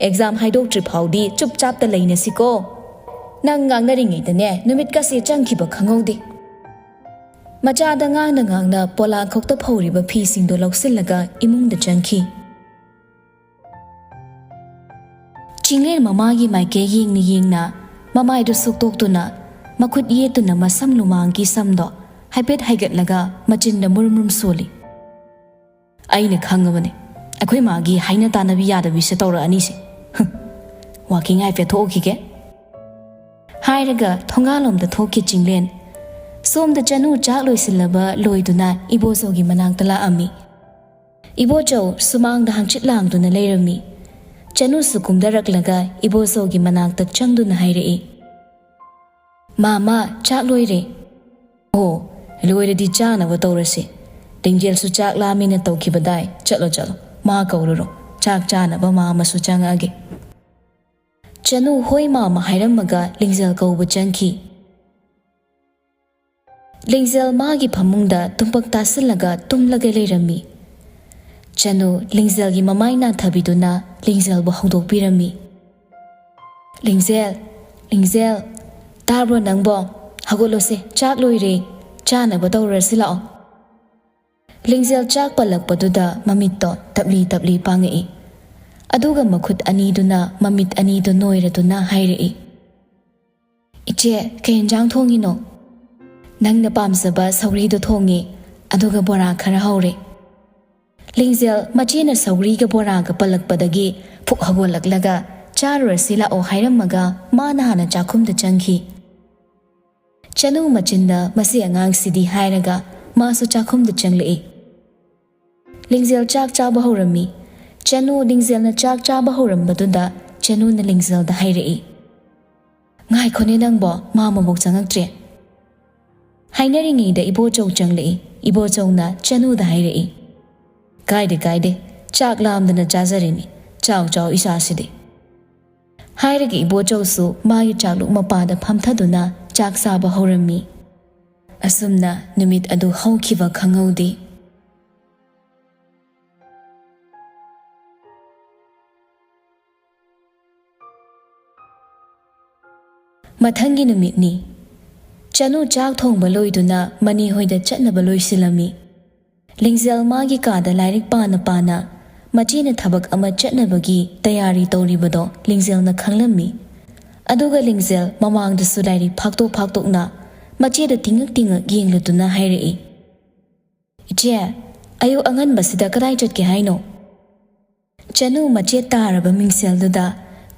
ꯑꯦꯛꯖꯥꯝ ꯍꯥꯏꯗꯣꯛꯇ꯭ꯔꯤ ꯐꯥꯎꯗꯤ ꯆꯨꯞ ꯆꯥꯞꯇ ꯂꯩꯅꯁꯤꯀꯣ꯫ ꯅꯪ ꯉꯥꯡꯅꯔꯤꯉꯩꯗꯅꯦ ꯅꯨꯃꯤꯠꯀꯁꯦ ꯆꯪꯈꯤꯕ ꯈꯪꯍꯧꯗꯦ꯫" ꯃꯆꯥꯗ ꯉꯥꯡꯅ ꯉꯥꯡꯅ ꯄꯣꯂꯥꯡꯈꯣꯛꯇ ꯐꯧꯔꯤꯕ ꯐꯤꯁꯤꯡꯗꯣ ꯂꯧꯁꯤꯜꯂꯒ ꯏꯃꯨꯡꯗ ꯆꯪꯈꯤ꯫ ꯆꯤꯡꯂꯦꯟ ꯃꯃꯥꯒꯤ ꯃꯥꯏꯀꯩ ꯌꯦꯡꯅ ꯌꯦꯡꯅ ꯃꯃꯥꯏꯗꯨ ꯁꯨꯛꯇꯣꯛꯇꯨꯅ, ꯃꯈꯨꯠ ꯌꯦꯠꯇꯨꯅ ꯃꯁꯝ ꯂꯨꯃꯥꯡꯒꯤ ꯁꯝꯗꯣ ꯍꯥꯏꯐꯦꯠ ꯍꯥꯏꯒꯠꯂꯒ ꯃꯆꯤꯟꯗ ꯃꯨꯔꯨꯝ ꯃꯨꯔꯨꯝ ꯁꯣꯜꯂꯤ꯫ "ꯑꯩꯅ ꯈꯪꯉꯕꯅꯦ, ꯑꯩꯈꯣꯏ ꯃꯥꯒꯤ ꯍꯥꯏꯅ ꯇꯥꯅꯕꯤ ꯌꯥꯗꯕꯤꯁꯦ ꯇꯧꯔꯛꯑꯅꯤꯁꯦ꯫ ꯍꯨꯝ, ꯋꯥꯀꯤꯡ ꯍꯥꯏꯐꯦꯠ ꯊꯣꯛꯎꯈꯤꯒꯦ," ꯍꯥꯏꯔꯒ ꯊꯣꯡꯒꯥꯜꯂꯣꯝꯗ ꯊꯣꯛꯈꯤ ꯆꯤꯡꯂꯦꯟ꯫ ꯁꯣꯝꯗ ꯆꯅꯨ ꯆꯥꯛ ꯂꯣꯏꯁꯤꯜꯂꯕ ꯂꯣꯏꯗꯨꯅ ꯏꯕꯣꯆꯧꯒꯤ ꯃꯅꯥꯛꯇ ꯂꯥꯛꯑꯝꯃꯤ꯫ ꯏꯕꯣꯆꯧ ꯁꯨꯃꯥꯡꯗ ꯍꯪꯆꯤꯠ ꯂꯥꯡꯗꯨꯅ ꯂꯩꯔꯝꯃꯤ꯫ ꯆꯅꯨꯁꯨ ꯀꯨꯝꯊꯔꯛꯂꯒ ꯏꯕꯣꯆꯧꯒꯤ ꯃꯅꯥꯛꯇ ꯆꯪꯗꯨꯅ ꯍꯥꯏꯔꯛꯏ, "ꯃꯥꯃ, ꯆꯥꯛ ꯂꯣꯏꯔꯦ꯫" "ꯑꯣ, ꯂꯣꯏꯔꯗꯤ ꯆꯥꯅꯕ ꯇꯧꯔꯁꯤ꯫ ꯂꯤꯡꯖꯦꯜꯁꯨ ꯆꯥꯛ ꯂꯥꯝꯃꯤꯅ ꯇꯧꯈꯤꯕꯗꯥꯏ꯫ ꯆꯠꯂꯣ, ꯆꯠꯂꯣ, ꯃꯥ ꯀꯧꯔꯨꯔꯣ꯫ ꯆꯥꯛ ꯆꯥꯅꯕ ꯃꯥꯃꯁꯨ ꯆꯪꯉꯛꯑꯒꯦ꯫" ꯆꯅꯨ "ꯍꯣꯏ ꯃꯥꯃ" ꯍꯥꯏꯔꯝꯃꯒ ꯂꯤꯡꯖꯦꯜ ꯀꯧꯕ ꯆꯪꯈꯤ꯫ ꯂꯤꯡꯖꯦꯜ ꯃꯥꯒꯤ ꯐꯃꯨꯡꯗ ꯇꯨꯝꯄꯛ ꯇꯥꯁꯤꯜꯂꯒ ꯇꯨꯝꯂꯒ ꯂꯩꯔꯝꯃꯤ꯫ ꯆꯅꯨ ꯂꯤꯡꯖꯦꯜꯒꯤ ꯃꯃꯥꯏ ꯅꯥꯟꯊꯕꯤꯗꯨꯅ ꯂꯤꯡꯖꯦꯜꯕꯨ ꯍꯧꯗꯣꯛꯄꯤꯔꯝꯃꯤ꯫ "ꯂꯤꯡꯖꯦꯜ, ꯂꯤꯡꯖꯦꯜ, ꯇꯥꯕ꯭ꯔꯣ ꯅꯪꯕꯣ? ꯍꯧꯒꯠꯂꯣꯁꯦ, ꯆꯥꯛ ꯂꯣꯏꯔꯦ, ꯆꯥꯅꯕ ꯇꯧꯔꯁꯤ ꯂꯥꯛꯑꯣ꯫" ꯂꯤꯡꯖꯦꯜ ꯆꯥꯛ ꯄꯜꯂꯛꯄꯗꯨꯗ ꯃꯃꯤꯠꯇꯣ ꯇꯞꯂꯤ ꯇꯞꯂꯤ ꯄꯥꯡꯉꯛꯏ꯫ ꯑꯗꯨꯒ ꯃꯈꯨꯠ ꯑꯅꯤꯗꯨꯅ ꯃꯃꯤꯠ ꯑꯅꯤꯗꯨ ꯅꯣꯏꯔꯗꯨꯅ ꯍꯥꯏꯔꯛꯏ, "ꯏꯆꯦ, ꯀꯩ ꯌꯦꯟꯖꯥꯡ ꯊꯣꯡꯉꯤꯅꯣ?" "ꯅꯪꯅ ꯄꯥꯝꯖꯕ ꯁꯧꯒ꯭ꯔꯤꯗꯣ ꯊꯣꯡꯉꯦ, ꯑꯗꯨꯒ ꯕꯣꯔꯥ ꯈꯔ ꯍꯧꯔꯦ꯫" ꯂꯤꯡꯖꯦꯜ ꯃꯆꯦꯅ ꯁꯧꯒ꯭ꯔꯤꯒ ꯕꯣꯔꯥꯒ ꯄꯜꯂꯛꯄꯗꯒꯤ ꯐꯨꯛ ꯍꯧꯒꯠꯂꯛꯂꯒ "ꯆꯥꯔꯨꯔꯁꯤ ꯂꯥꯛꯑꯣ" ꯍꯥꯏꯔꯝꯃꯒ ꯃꯥꯅ ꯍꯥꯟꯅ ꯆꯥꯛꯈꯨꯝꯗ ꯆꯪꯈꯤ꯫ ꯆꯅꯨ ꯃꯆꯤꯟꯗ "ꯃꯁꯤ ꯑꯉꯥꯡꯁꯤꯗꯤ" ꯍꯥꯏꯔꯒ ꯃꯥꯁꯨ ꯆꯥꯛꯈꯨꯝꯗ ꯆꯪꯂꯛꯏ꯫ ꯂꯤꯡꯖꯦꯜ ꯆꯥꯛ ꯆꯥꯕ ꯍꯧꯔꯝꯃꯤ꯫ ꯆꯅꯨ ꯂꯤꯡꯖꯦꯜꯅ ꯆꯥꯛ ꯆꯥꯕ ꯍꯧꯔꯝꯕꯗꯨꯗ ꯆꯅꯨꯅ ꯂꯤꯡꯖꯦꯜꯗ ꯍꯥꯏꯔꯛꯏ, "ꯉꯥꯏꯈꯣꯅꯦ ꯅꯪꯕꯣ, ꯃꯥ ꯃꯕꯣꯛ ꯆꯪꯉꯛꯇ꯭ꯔꯦ꯫" ꯍꯥꯏꯅꯔꯤꯉꯩꯗ ꯏꯕꯣꯆꯧ ꯆꯪꯂꯛꯏ꯫ ꯏꯕꯣꯆꯧꯅ ꯆꯅꯨꯗ ꯍꯥꯏꯔꯛꯏ, "ꯀꯥꯏꯗꯦ, ꯀꯥꯏꯗꯦ, ꯆꯥꯛ ꯂꯥꯝꯗꯅ ꯆꯥꯖꯔꯤꯅꯤ, ꯆꯥꯎ, ꯆꯥꯎ ꯏꯆꯥꯁꯤꯗꯤ," ꯍꯥꯏꯔꯒ ꯏꯕꯣꯆꯧꯁꯨ ꯃꯥꯒꯤ ꯆꯥꯛꯂꯨꯛ ꯃꯄꯥꯗ ꯐꯝꯊꯗꯨꯅ ꯆꯥꯛ ꯆꯥꯕ ꯍꯧꯔꯝꯃꯤ꯫ ꯑꯁꯨꯝꯅ ꯅꯨꯃꯤꯠ ꯑꯗꯨ ꯍꯧꯈꯤꯕ ꯈꯪꯍꯧꯗꯦ꯫ ꯃꯊꯪꯒꯤ ꯅꯨꯃꯤꯠꯅꯤ꯫ ꯆꯅꯨ ꯆꯥꯛ ꯊꯣꯡꯕ ꯂꯣꯏꯗꯨꯅ ꯃꯅꯤ ꯍꯣꯏꯗ ꯆꯠꯅꯕ ꯂꯣꯏꯁꯤꯜꯂꯝꯃꯤ꯫ ꯂꯤꯡꯖꯦꯜ ꯃꯥꯒꯤ ꯀꯥꯗ ꯂꯥꯏꯔꯤꯛ ꯄꯥꯅ ꯄꯥꯅ ꯃꯆꯦꯅ ꯊꯕꯛ ꯑꯃ ꯆꯠꯅꯕꯒꯤ ꯇꯌꯥꯔꯤ ꯇꯧꯔꯤꯕꯗꯣ ꯂꯤꯡꯖꯦꯜꯅ ꯈꯪꯂꯝꯃꯤ꯫ ꯑꯗꯨꯒ ꯂꯤꯡꯖꯦꯜ ꯃꯃꯥꯡꯗꯁꯨ ꯂꯥꯏꯔꯤꯛ ꯐꯥꯛꯇꯣꯛ ꯐꯥꯛꯇꯣꯛꯅ ꯃꯆꯦꯗ ꯇꯤꯡꯉꯛ ꯇꯤꯡꯉꯛ ꯌꯦꯡꯂꯗꯨꯅ ꯍꯥꯏꯔꯛꯏ, "ꯏꯆꯦ, ꯑꯌꯨꯛ ꯑꯉꯟꯕꯁꯤꯗ ꯀꯗꯥꯏ ꯆꯠꯀꯦ ꯍꯥꯏꯅꯣ?" ꯆꯅꯨ ꯃꯆꯦꯠ ꯇꯥꯔꯕ ꯃꯤꯡꯁꯦꯜꯗꯨꯗ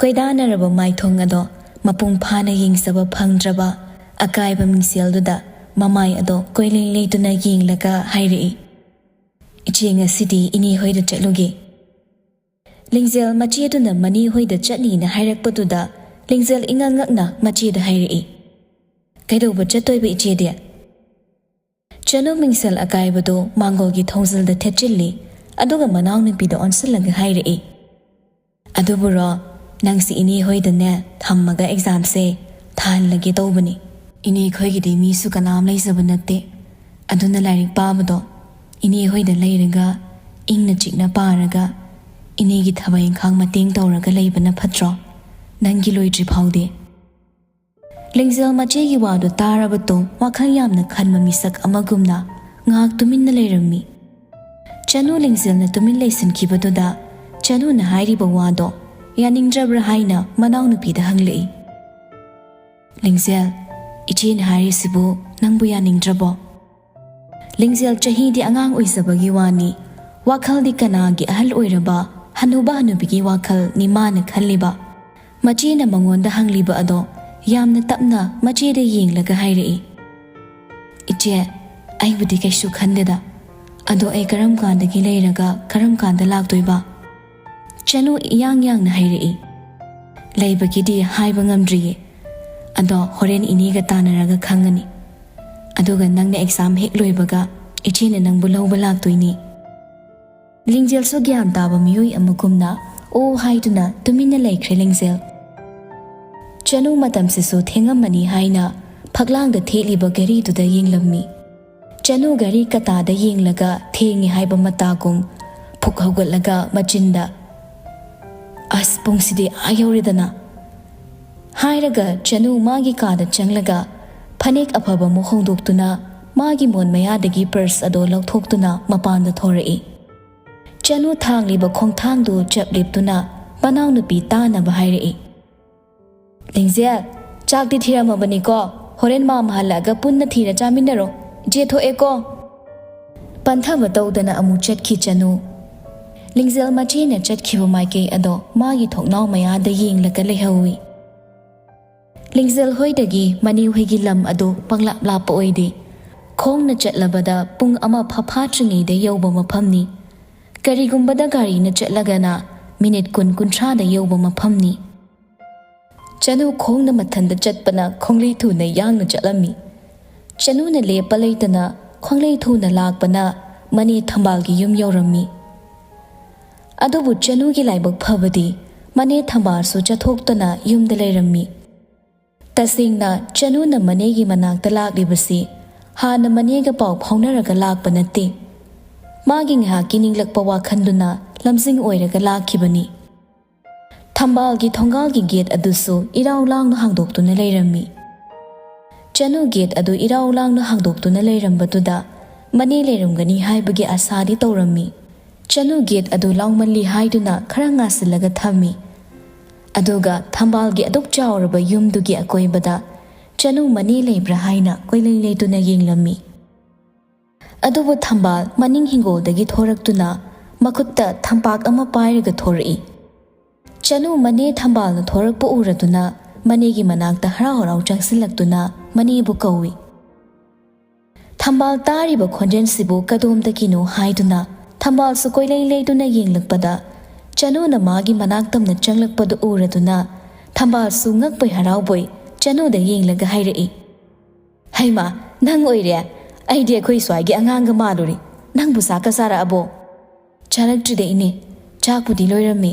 ꯀꯣꯏꯗꯥꯅꯔꯕ ꯃꯥꯏꯊꯣꯡ ꯑꯗꯣ ꯃꯄꯨꯡ ꯐꯥꯅ ꯌꯦꯡꯖꯕ ꯐꯪꯗ꯭ꯔꯕ ꯑꯀꯥꯏꯕ ꯃꯤꯡꯁꯦꯜꯗꯨꯗ ꯃꯃꯥꯏ ꯑꯗꯣ ꯀꯣꯏꯂꯩ ꯂꯩꯗꯨꯅ ꯌꯦꯡꯂꯒ ꯍꯥꯏꯔꯛꯏ, "ꯏꯆꯦ, ꯉꯁꯤꯗꯤ ꯏꯅꯦ ꯍꯣꯏꯗ ꯆꯠꯂꯨꯒꯦ꯫" ꯂꯤꯡꯖꯦꯜ ꯃꯆꯦꯗꯨꯅ ꯃꯅꯦ ꯍꯣꯏꯗ ꯆꯠꯅꯤꯅ ꯍꯥꯏꯔꯛꯄꯗꯨꯗ ꯂꯤꯡꯖꯦꯜ ꯏꯉꯛ ꯉꯛꯅ ꯃꯆꯦꯗ ꯍꯥꯏꯔꯛꯏ, "ꯀꯩꯗꯧꯕ ꯆꯠꯇꯣꯏꯕ ꯏꯆꯦꯗꯤ?" ꯆꯅꯨ ꯃꯤꯡꯁꯦꯜ ꯑꯀꯥꯏꯕꯗꯨ ꯃꯥꯡꯒꯣꯜꯒꯤ ꯊꯣꯡꯖꯤꯜꯗ ꯊꯦꯠꯆꯤꯜꯂꯤ, ꯑꯗꯨꯒ ꯃꯅꯥꯎꯅꯨꯄꯤꯗ ꯑꯣꯟꯁꯤꯜꯂꯒ ꯍꯥꯏꯔꯛꯏ, "ꯑꯗꯨꯕꯨꯔꯣ, ꯅꯪꯁꯤ ꯏꯅꯦ ꯍꯣꯏꯗꯅꯦ ꯊꯝꯃꯒ ꯑꯦꯛꯖꯥꯝꯁꯦ ꯊꯥꯍꯜꯂꯒꯦ ꯇꯧꯕꯅꯤ꯫ ꯏꯅꯦ ꯈꯣꯏꯒꯤꯗꯤ ꯃꯤꯁꯨ ꯀꯅꯥꯝ ꯂꯩꯖꯕ ꯅꯠꯇꯦ꯫ ꯑꯗꯨꯅ ꯂꯥꯏꯔꯤꯛ ꯄꯥꯕꯗꯣ ꯏꯅꯦ ꯍꯣꯏꯗ ꯂꯩꯔꯒ ꯏꯪꯅ ꯆꯤꯛꯅ ꯄꯥꯔꯒ ꯏꯅꯦꯒꯤ ꯊꯕꯛ ꯏꯪꯈꯥꯡ ꯃꯇꯦꯡ ꯇꯧꯔꯒ ꯂꯩꯕꯅ ꯐꯠꯇ꯭ꯔꯣ? ꯅꯪꯒꯤ ꯂꯣꯏꯗ꯭ꯔꯤ ꯐꯥꯎꯗꯤ?" ꯂꯤꯡꯖꯦꯜ ꯃꯆꯦꯒꯤ ꯋꯥꯗꯨ ꯇꯥꯔꯕ ꯇꯨꯡ ꯋꯥꯈꯜ ꯌꯥꯝꯅ ꯈꯟꯕ ꯃꯤꯁꯛ ꯑꯃꯒꯨꯝꯅ ꯉꯥꯏꯍꯥꯛ ꯇꯨꯃꯤꯟꯅ ꯂꯩꯔꯝꯃꯤ꯫ ꯆꯅꯨ ꯂꯤꯡꯖꯦꯜꯅ ꯇꯨꯃꯤꯟ ꯂꯩꯁꯤꯟꯈꯤꯕꯗꯨꯗ ꯆꯅꯨꯅ ꯍꯥꯏꯔꯤꯕ ꯋꯥꯗꯣ ꯌꯥꯅꯤꯡꯗ꯭ꯔꯕ꯭ꯔꯥ ꯍꯥꯏꯅ ꯃꯅꯥꯎꯅꯨꯄꯤꯗ ꯍꯪꯂꯛꯏ꯫ "ꯂꯤꯡꯖꯦꯜ, ꯏꯆꯦꯅ ꯍꯥꯏꯔꯤꯁꯤꯕꯨ ꯅꯪꯕꯨ ꯌꯥꯅꯤꯡꯗ꯭ꯔꯕꯣ?" ꯂꯤꯡꯖꯦꯜ ꯆꯍꯤꯗꯤ ꯑꯉꯥꯡ ꯑꯣꯏꯖꯕꯒꯤ ꯋꯥꯅꯤ, ꯋꯥꯈꯜꯗꯤ ꯀꯅꯥꯒꯤ ꯑꯍꯜ ꯑꯣꯏꯔꯕ ꯍꯅꯨꯕ ꯍꯅꯨꯕꯤꯒꯤ ꯋꯥꯈꯜꯅꯤ ꯃꯥꯅ ꯈꯜꯂꯤꯕ꯫ ꯃꯆꯦꯅ ꯃꯉꯣꯟꯗ ꯍꯪꯂꯤꯕ ꯑꯗꯣ ꯌꯥꯝꯅ ꯇꯞꯅ ꯃꯆꯦꯗ ꯌꯦꯡꯂꯒ ꯍꯥꯏꯔꯛꯏ, "ꯏꯆꯦ, ꯑꯩꯕꯨꯗꯤ ꯀꯩꯁꯨ ꯈꯟꯗꯦꯗ꯫ ꯑꯗꯣ ꯑꯩ ꯀꯔꯝ ꯀꯥꯟꯗꯒꯤ ꯂꯩꯔꯒ ꯀꯔꯝ ꯀꯥꯟꯗ ꯂꯥꯛꯇꯣꯏꯕ?" ꯆꯅꯨ ꯏꯌꯥꯡ ꯌꯥꯡꯅ ꯍꯥꯏꯔꯛꯏ, "ꯂꯩꯕꯒꯤꯗꯤ ꯍꯥꯏꯕ ꯉꯝꯗ꯭ꯔꯤꯌꯦ꯫ ꯑꯗꯣ ꯍꯣꯔꯦꯟ ꯏꯅꯦꯒ ꯇꯥꯟꯅꯔꯒ ꯈꯪꯉꯅꯤ꯫ ꯑꯗꯨꯒ ꯅꯪꯅ ꯑꯦꯛꯖꯥꯝ ꯍꯦꯛ ꯂꯣꯏꯕꯒ ꯏꯆꯦꯅ ꯅꯪꯕꯨ ꯂꯧꯕ ꯂꯥꯛꯇꯣꯏꯅꯤ꯫" ꯂꯤꯡꯖꯦꯜꯁꯨ ꯒ꯭ꯌꯥꯟ ꯇꯥꯕ ꯃꯤꯑꯣꯏ ꯑꯃꯒꯨꯝꯅ "ꯑꯣ" ꯍꯥꯏꯗꯨꯅ ꯇꯨꯃꯤꯟꯅ ꯂꯩꯈ꯭ꯔꯦ ꯂꯤꯡꯖꯦꯜ꯫ ꯆꯅꯨ ꯃꯇꯝꯁꯤꯁꯨ ꯊꯦꯡꯉꯝꯃꯅꯤ ꯍꯥꯏꯅ ꯐꯛꯂꯥꯡꯗ ꯊꯦꯠꯂꯤꯕ ꯘꯔꯤꯗꯨꯗ ꯌꯦꯡꯂꯝꯃꯤ꯫ ꯆꯅꯨ ꯘꯔꯤ ꯀꯇꯥꯗ ꯌꯦꯡꯂꯒ ꯊꯦꯡꯉꯦ ꯍꯥꯏꯕ ꯃꯇꯥꯒꯨꯝ ꯐꯨꯛ ꯍꯧꯒꯠꯂꯒ ꯃꯆꯤꯟꯗ, "ꯑꯁ, ꯄꯨꯡꯁꯤꯗꯤ ꯑꯥ ꯌꯧꯔꯦꯗꯅ" ꯍꯥꯏꯔꯒ ꯆꯅꯨ ꯃꯥꯒꯤ ꯀꯥꯗ ꯆꯪꯂꯒ ꯐꯅꯦꯛ ꯑꯐꯕ ꯑꯃ ꯍꯣꯡꯗꯣꯛꯇꯨꯅ ꯃꯥꯒꯤ ꯃꯣꯟ ꯃꯌꯥꯗꯒꯤ ꯄꯔꯁ ꯑꯗꯣ ꯂꯧꯊꯣꯛꯇꯨꯅ ꯃꯄꯥꯟꯗ ꯊꯣꯔꯛꯏ꯫ ꯆꯅꯨ ꯊꯥꯡꯂꯤꯕ ꯈꯣꯡꯊꯥꯡꯗꯨ ꯆꯞ ꯂꯦꯞꯇꯨꯅ ꯃꯅꯥꯎꯅꯨꯄꯤ ꯇꯥꯅꯕ ꯍꯥꯏꯔꯛꯏ꯫ "ꯂꯤꯡꯖꯦꯜ, ꯆꯥꯛꯇꯤ ꯊꯤꯔꯝꯃꯕꯅꯤꯀꯣ? ꯍꯣꯔꯦꯟ ꯃꯥꯝꯃ ꯍꯜꯂꯛꯑꯒ ꯄꯨꯟꯅ ꯊꯤꯔ ꯆꯥꯃꯤꯟꯅꯔꯣ꯫ ꯏꯆꯦ ꯊꯣꯛꯑꯦꯀꯣ꯫" ꯄꯟꯊꯕ ꯇꯧꯗꯅ ꯑꯃꯨꯛ ꯆꯠꯈꯤ ꯆꯅꯨ꯫ ꯂꯤꯡꯖꯦꯜ ꯃꯆꯦꯅ ꯆꯠꯈꯤꯕ ꯃꯥꯏꯀꯩ ꯑꯗꯣ ꯃꯥꯒꯤ ꯊꯣꯡꯅꯥꯎ ꯃꯌꯥꯗ ꯌꯦꯡꯂꯒ ꯂꯩꯍꯧꯏ꯫ ꯂꯤꯡꯖꯦꯜ ꯍꯣꯏꯗꯒꯤ ꯃꯅꯤ ꯍꯣꯏꯒꯤ ꯂꯝ ꯑꯗꯨ ꯄꯪꯂꯥꯞ ꯂꯥꯞꯄ ꯑꯣꯏꯗꯦ꯫ ꯈꯣꯡꯅ ꯆꯠꯂꯕꯗ ꯄꯨꯡ ꯑꯃ ꯐꯥ ꯐꯥꯠꯇ꯭ꯔꯤꯉꯩꯗ ꯌꯧꯕ ꯃꯐꯝꯅꯤ꯫ ꯀꯔꯤꯒꯨꯝꯕꯗ ꯒꯥꯔꯤꯅ ꯆꯠꯂꯒꯅ ꯃꯤꯅꯤꯠ ꯀꯨꯟ ꯀꯨꯟꯊ꯭ꯔꯥꯗ ꯌꯧꯕ ꯃꯐꯝꯅꯤ꯫ ꯆꯅꯨ ꯈꯣꯡꯅ ꯃꯊꯟꯇ ꯆꯠꯄꯅ ꯈꯣꯡꯂꯩ ꯊꯨꯅ ꯌꯥꯡꯅ ꯆꯠꯂꯝꯃꯤ꯫ ꯆꯅꯨꯅ ꯂꯦꯞꯄ ꯂꯩꯇꯅ ꯈꯣꯡꯂꯩ ꯊꯨꯅ ꯂꯥꯛꯄꯅ ꯃꯅꯦ ꯊꯝꯕꯥꯜꯒꯤ ꯌꯨꯝ ꯌꯧꯔꯝꯃꯤ꯫ ꯑꯗꯨꯕꯨ ꯆꯅꯨꯒꯤ ꯂꯥꯏꯕꯛ ꯐꯕꯗꯤ ꯃꯅꯦ ꯊꯝꯕꯥꯜꯁꯨ ꯆꯠꯊꯣꯛꯇꯅ ꯌꯨꯝꯗ ꯂꯩꯔꯝꯃꯤ꯫ ꯇꯁꯦꯡꯅ ꯆꯅꯨꯅ ꯃꯅꯦꯒꯤ ꯃꯅꯥꯛꯇ ꯂꯥꯛꯂꯤꯕꯁꯤ ꯍꯥꯟꯅ ꯃꯅꯦꯒ ꯄꯥꯎ ꯐꯥꯎꯅꯔꯒ ꯂꯥꯛꯄ ꯅꯠꯇꯦ꯫ ꯃꯥꯒꯤ ꯉꯥꯏꯍꯥꯛꯀꯤ ꯅꯤꯡꯂꯛꯄ ꯋꯥꯈꯜꯗꯨꯅ ꯂꯝꯖꯤꯡ ꯑꯣꯏꯔꯒ ꯂꯥꯛꯈꯤꯕꯅꯤ꯫ ꯊꯝꯕꯥꯜꯒꯤ ꯊꯣꯡꯒꯥꯜꯒꯤ ꯒꯦꯠ ꯑꯗꯨꯁꯨ ꯏꯔꯥꯎ ꯂꯥꯡꯅ ꯍꯥꯡꯗꯣꯛꯇꯨꯅ ꯂꯩꯔꯝꯃꯤ꯫ ꯆꯅꯨ ꯒꯦꯠ ꯑꯗꯨ ꯏꯔꯥꯎ ꯂꯥꯡꯅ ꯍꯥꯡꯗꯣꯛꯇꯨꯅ ꯂꯩꯔꯝꯕꯗꯨꯗ ꯃꯅꯦ ꯂꯩꯔꯝꯒꯅꯤ ꯍꯥꯏꯕꯒꯤ ꯑꯁꯥꯗꯤ ꯇꯧꯔꯝꯃꯤ꯫ ꯆꯅꯨ ꯒꯦꯠ ꯑꯗꯨ ꯂꯥꯎꯃꯜꯂꯤ ꯍꯥꯏꯗꯨꯅ ꯈꯔ ꯉꯥꯁꯤꯜꯂꯒ ꯊꯝꯃꯤ꯫ ꯑꯗꯨꯒ ꯊꯝꯕꯥꯜꯒꯤ ꯑꯗꯨꯛ ꯆꯥꯎꯔꯕ ꯌꯨꯝꯗꯨꯒꯤ ꯑꯀꯣꯏꯕꯗ ꯆꯅꯨ ꯃꯅꯦ ꯂꯩꯕ꯭ꯔꯥ ꯍꯥꯏꯅ ꯀꯣꯏꯂꯩ ꯂꯩꯗꯨꯅ ꯌꯦꯡꯂꯝꯃꯤ꯫ ꯑꯗꯨꯕꯨ ꯊꯝꯕꯥꯜ ꯃꯅꯤꯡ ꯍꯤꯡꯒꯣꯜꯗꯒꯤ ꯊꯣꯔꯛꯇꯨꯅ ꯃꯈꯨꯠꯇ ꯊꯝꯄꯥꯛ ꯑꯃ ꯄꯥꯏꯔꯒ ꯊꯣꯔꯛꯏ꯫ ꯆꯅꯨ ꯃꯅꯦ ꯊꯝꯕꯥꯜꯅ ꯊꯣꯔꯛꯄ ꯎꯔꯗꯨꯅ ꯃꯅꯦꯒꯤ ꯃꯅꯥꯛꯇ ꯍꯔꯥꯎ ꯍꯔꯥꯎ ꯆꯪꯁꯤꯜꯂꯛꯇꯨꯅ ꯃꯅꯦꯕꯨ ꯀꯧꯏ꯫ ꯊꯝꯕꯥꯜ ꯇꯥꯔꯤꯕ ꯈꯣꯟꯖꯦꯜꯁꯤꯕꯨ ꯀꯗꯣꯝꯗꯒꯤꯅꯣ ꯍꯥꯏꯗꯨꯅ ꯊꯝꯕꯥꯜꯁꯨ ꯀꯣꯏꯂꯩ ꯂꯩꯗꯨꯅ ꯌꯦꯡꯂꯛꯄꯗ ꯆꯅꯨꯅ ꯃꯥꯒꯤ ꯃꯅꯥꯛ ꯇꯝꯅ ꯆꯪꯂꯛꯄꯗꯨ ꯎꯔꯗꯨꯅ ꯊꯝꯕꯥꯜꯁꯨ ꯉꯛꯄꯣꯏ ꯍꯔꯥꯎꯕꯣꯏ ꯆꯅꯨꯗ ꯌꯦꯡꯂꯒ ꯍꯥꯏꯔꯛꯏ, "ꯍꯩꯃꯥ, ꯅꯪ ꯑꯣꯏꯔꯦ? ꯑꯩꯗꯤ ꯑꯩꯈꯣꯏ ꯁ꯭ꯋꯥꯏꯒꯤ ꯑꯉꯥꯡꯒ ꯃꯥꯜꯂꯨꯔꯦ꯫ ꯅꯪꯕꯨ ꯆꯥꯛꯀ ꯆꯥꯔꯛꯑꯕꯣ?" "ꯆꯥꯔꯛꯇ꯭ꯔꯤꯗ ꯏꯅꯦ, ꯆꯥꯛꯄꯨꯗꯤ ꯂꯣꯏꯔꯝꯃꯤ꯫